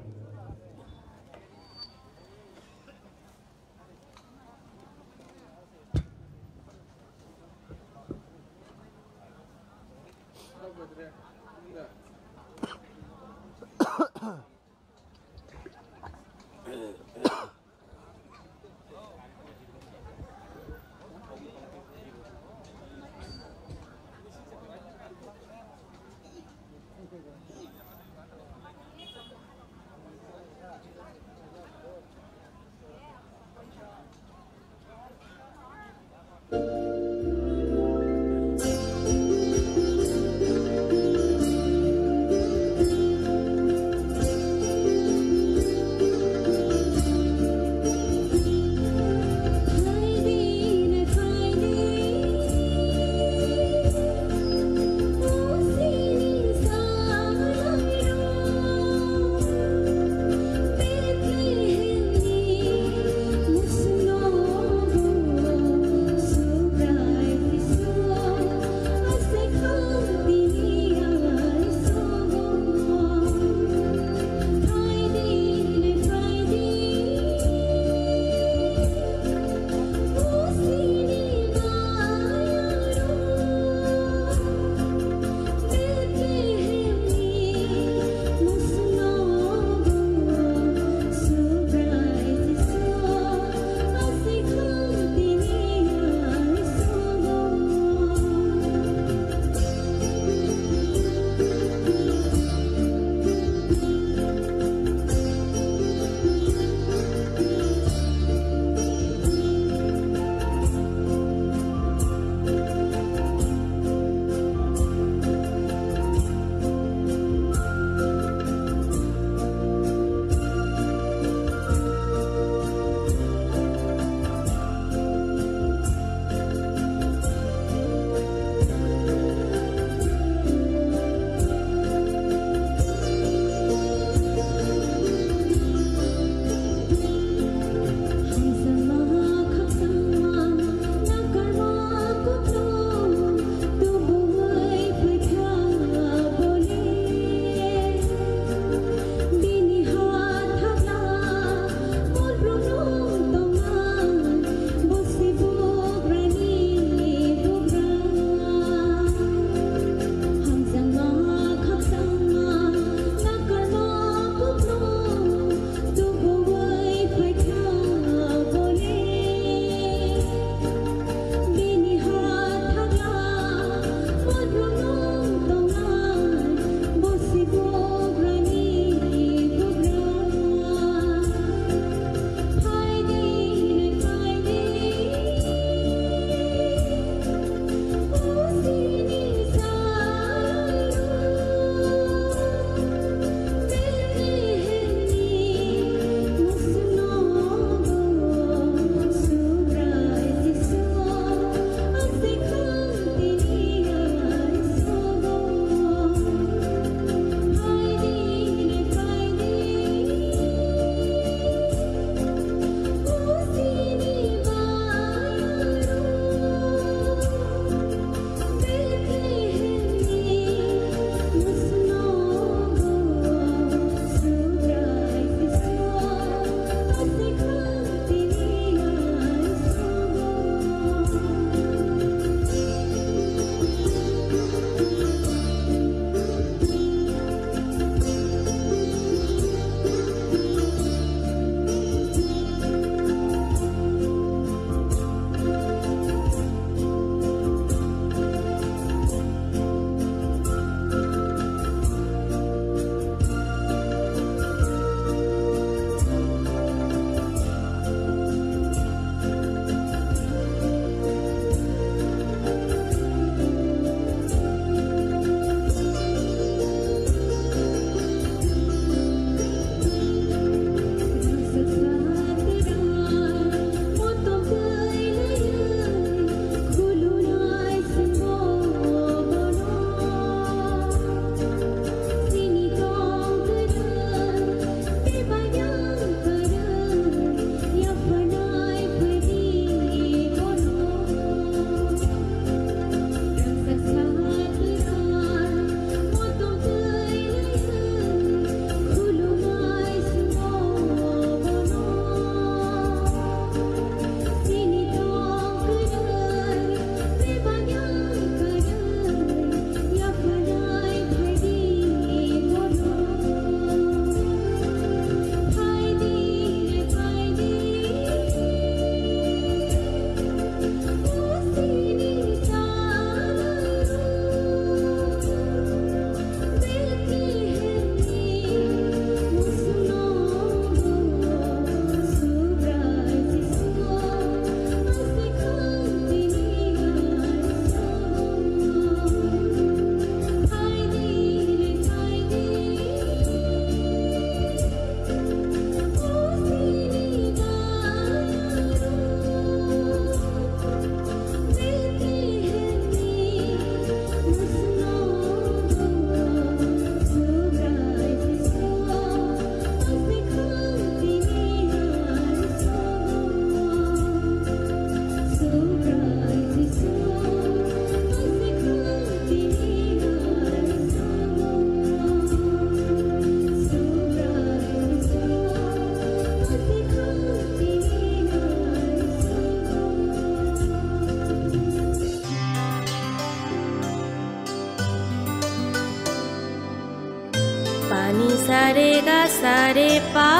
Re ga sa re pa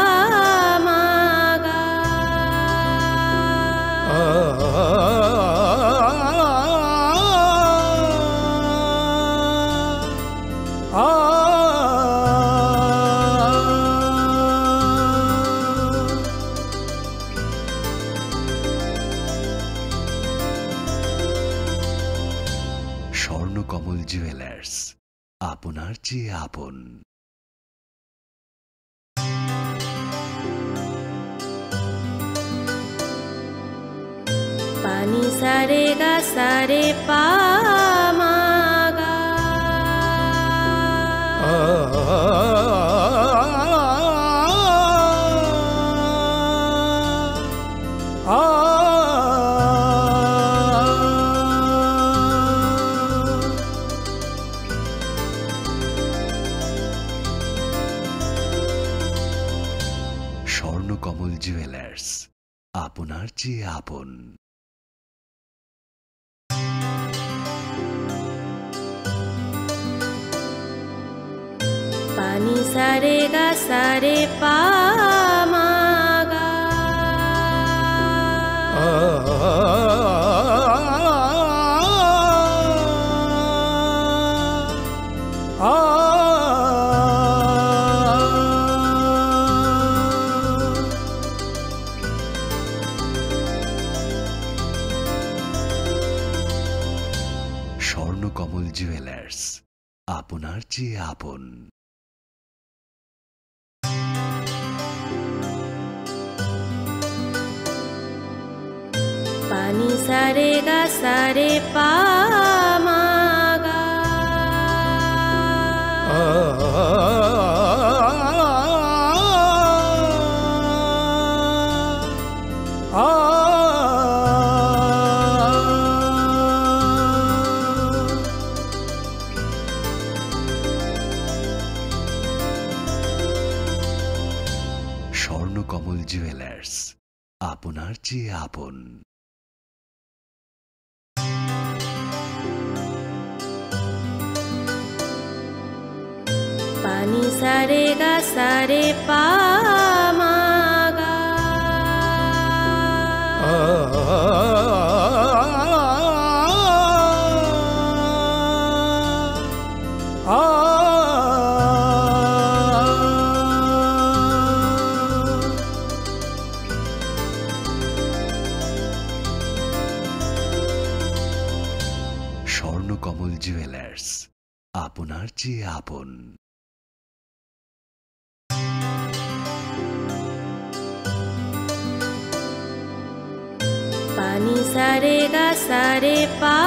ma ga. Swarnakamal jewellers, আপনার চেয়ে আপন। Pani sa re ga sa re pa ma ga. Swarnakamal jewellers, আপনার চেয়ে আপন। Pani sa re ga sa re pa ma ga. Swarnakamal jewellers, আপনার চেয়ে আপন। Pani sa re ga sa re pa ma ga. Swarnakamal jewellers, আপনার চেয়ে আপন। Pani sa re ga sa re pa ma ga. Swarnakamal jewellers, আপনার চেয়ে আপন। Pani sa re ga sa re pa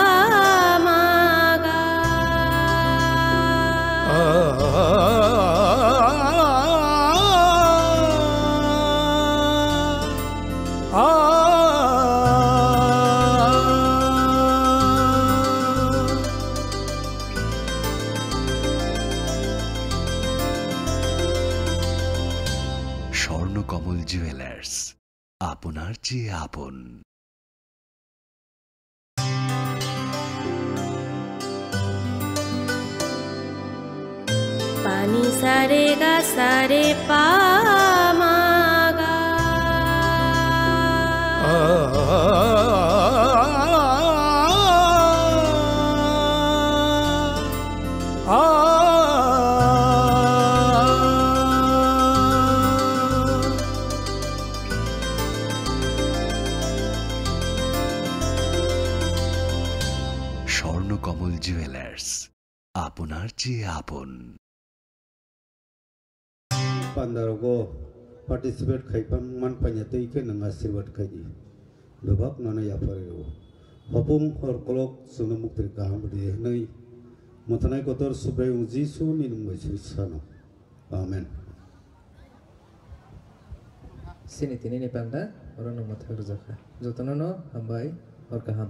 ma ga. Swarnakamal jewellers, আপনার চেয়ে আপন। Pani sa re ga sa re pa ma ga. Swarnakamal jewellers, আপনার চেয়ে আপন। Pandarogo participate khai pan man panya tei khe nwng asirwad khai di. Bebak nono yapharwi rwo. Hopung hor kolok chwngno muktwi kaham rw di hwnwi mwthanai kotor Subraiyung Jisu ni nwng bai swi sano. Amen. Sini tini ni panda oro no mwthang rwjakha. Jotono no hambai, hor kaham.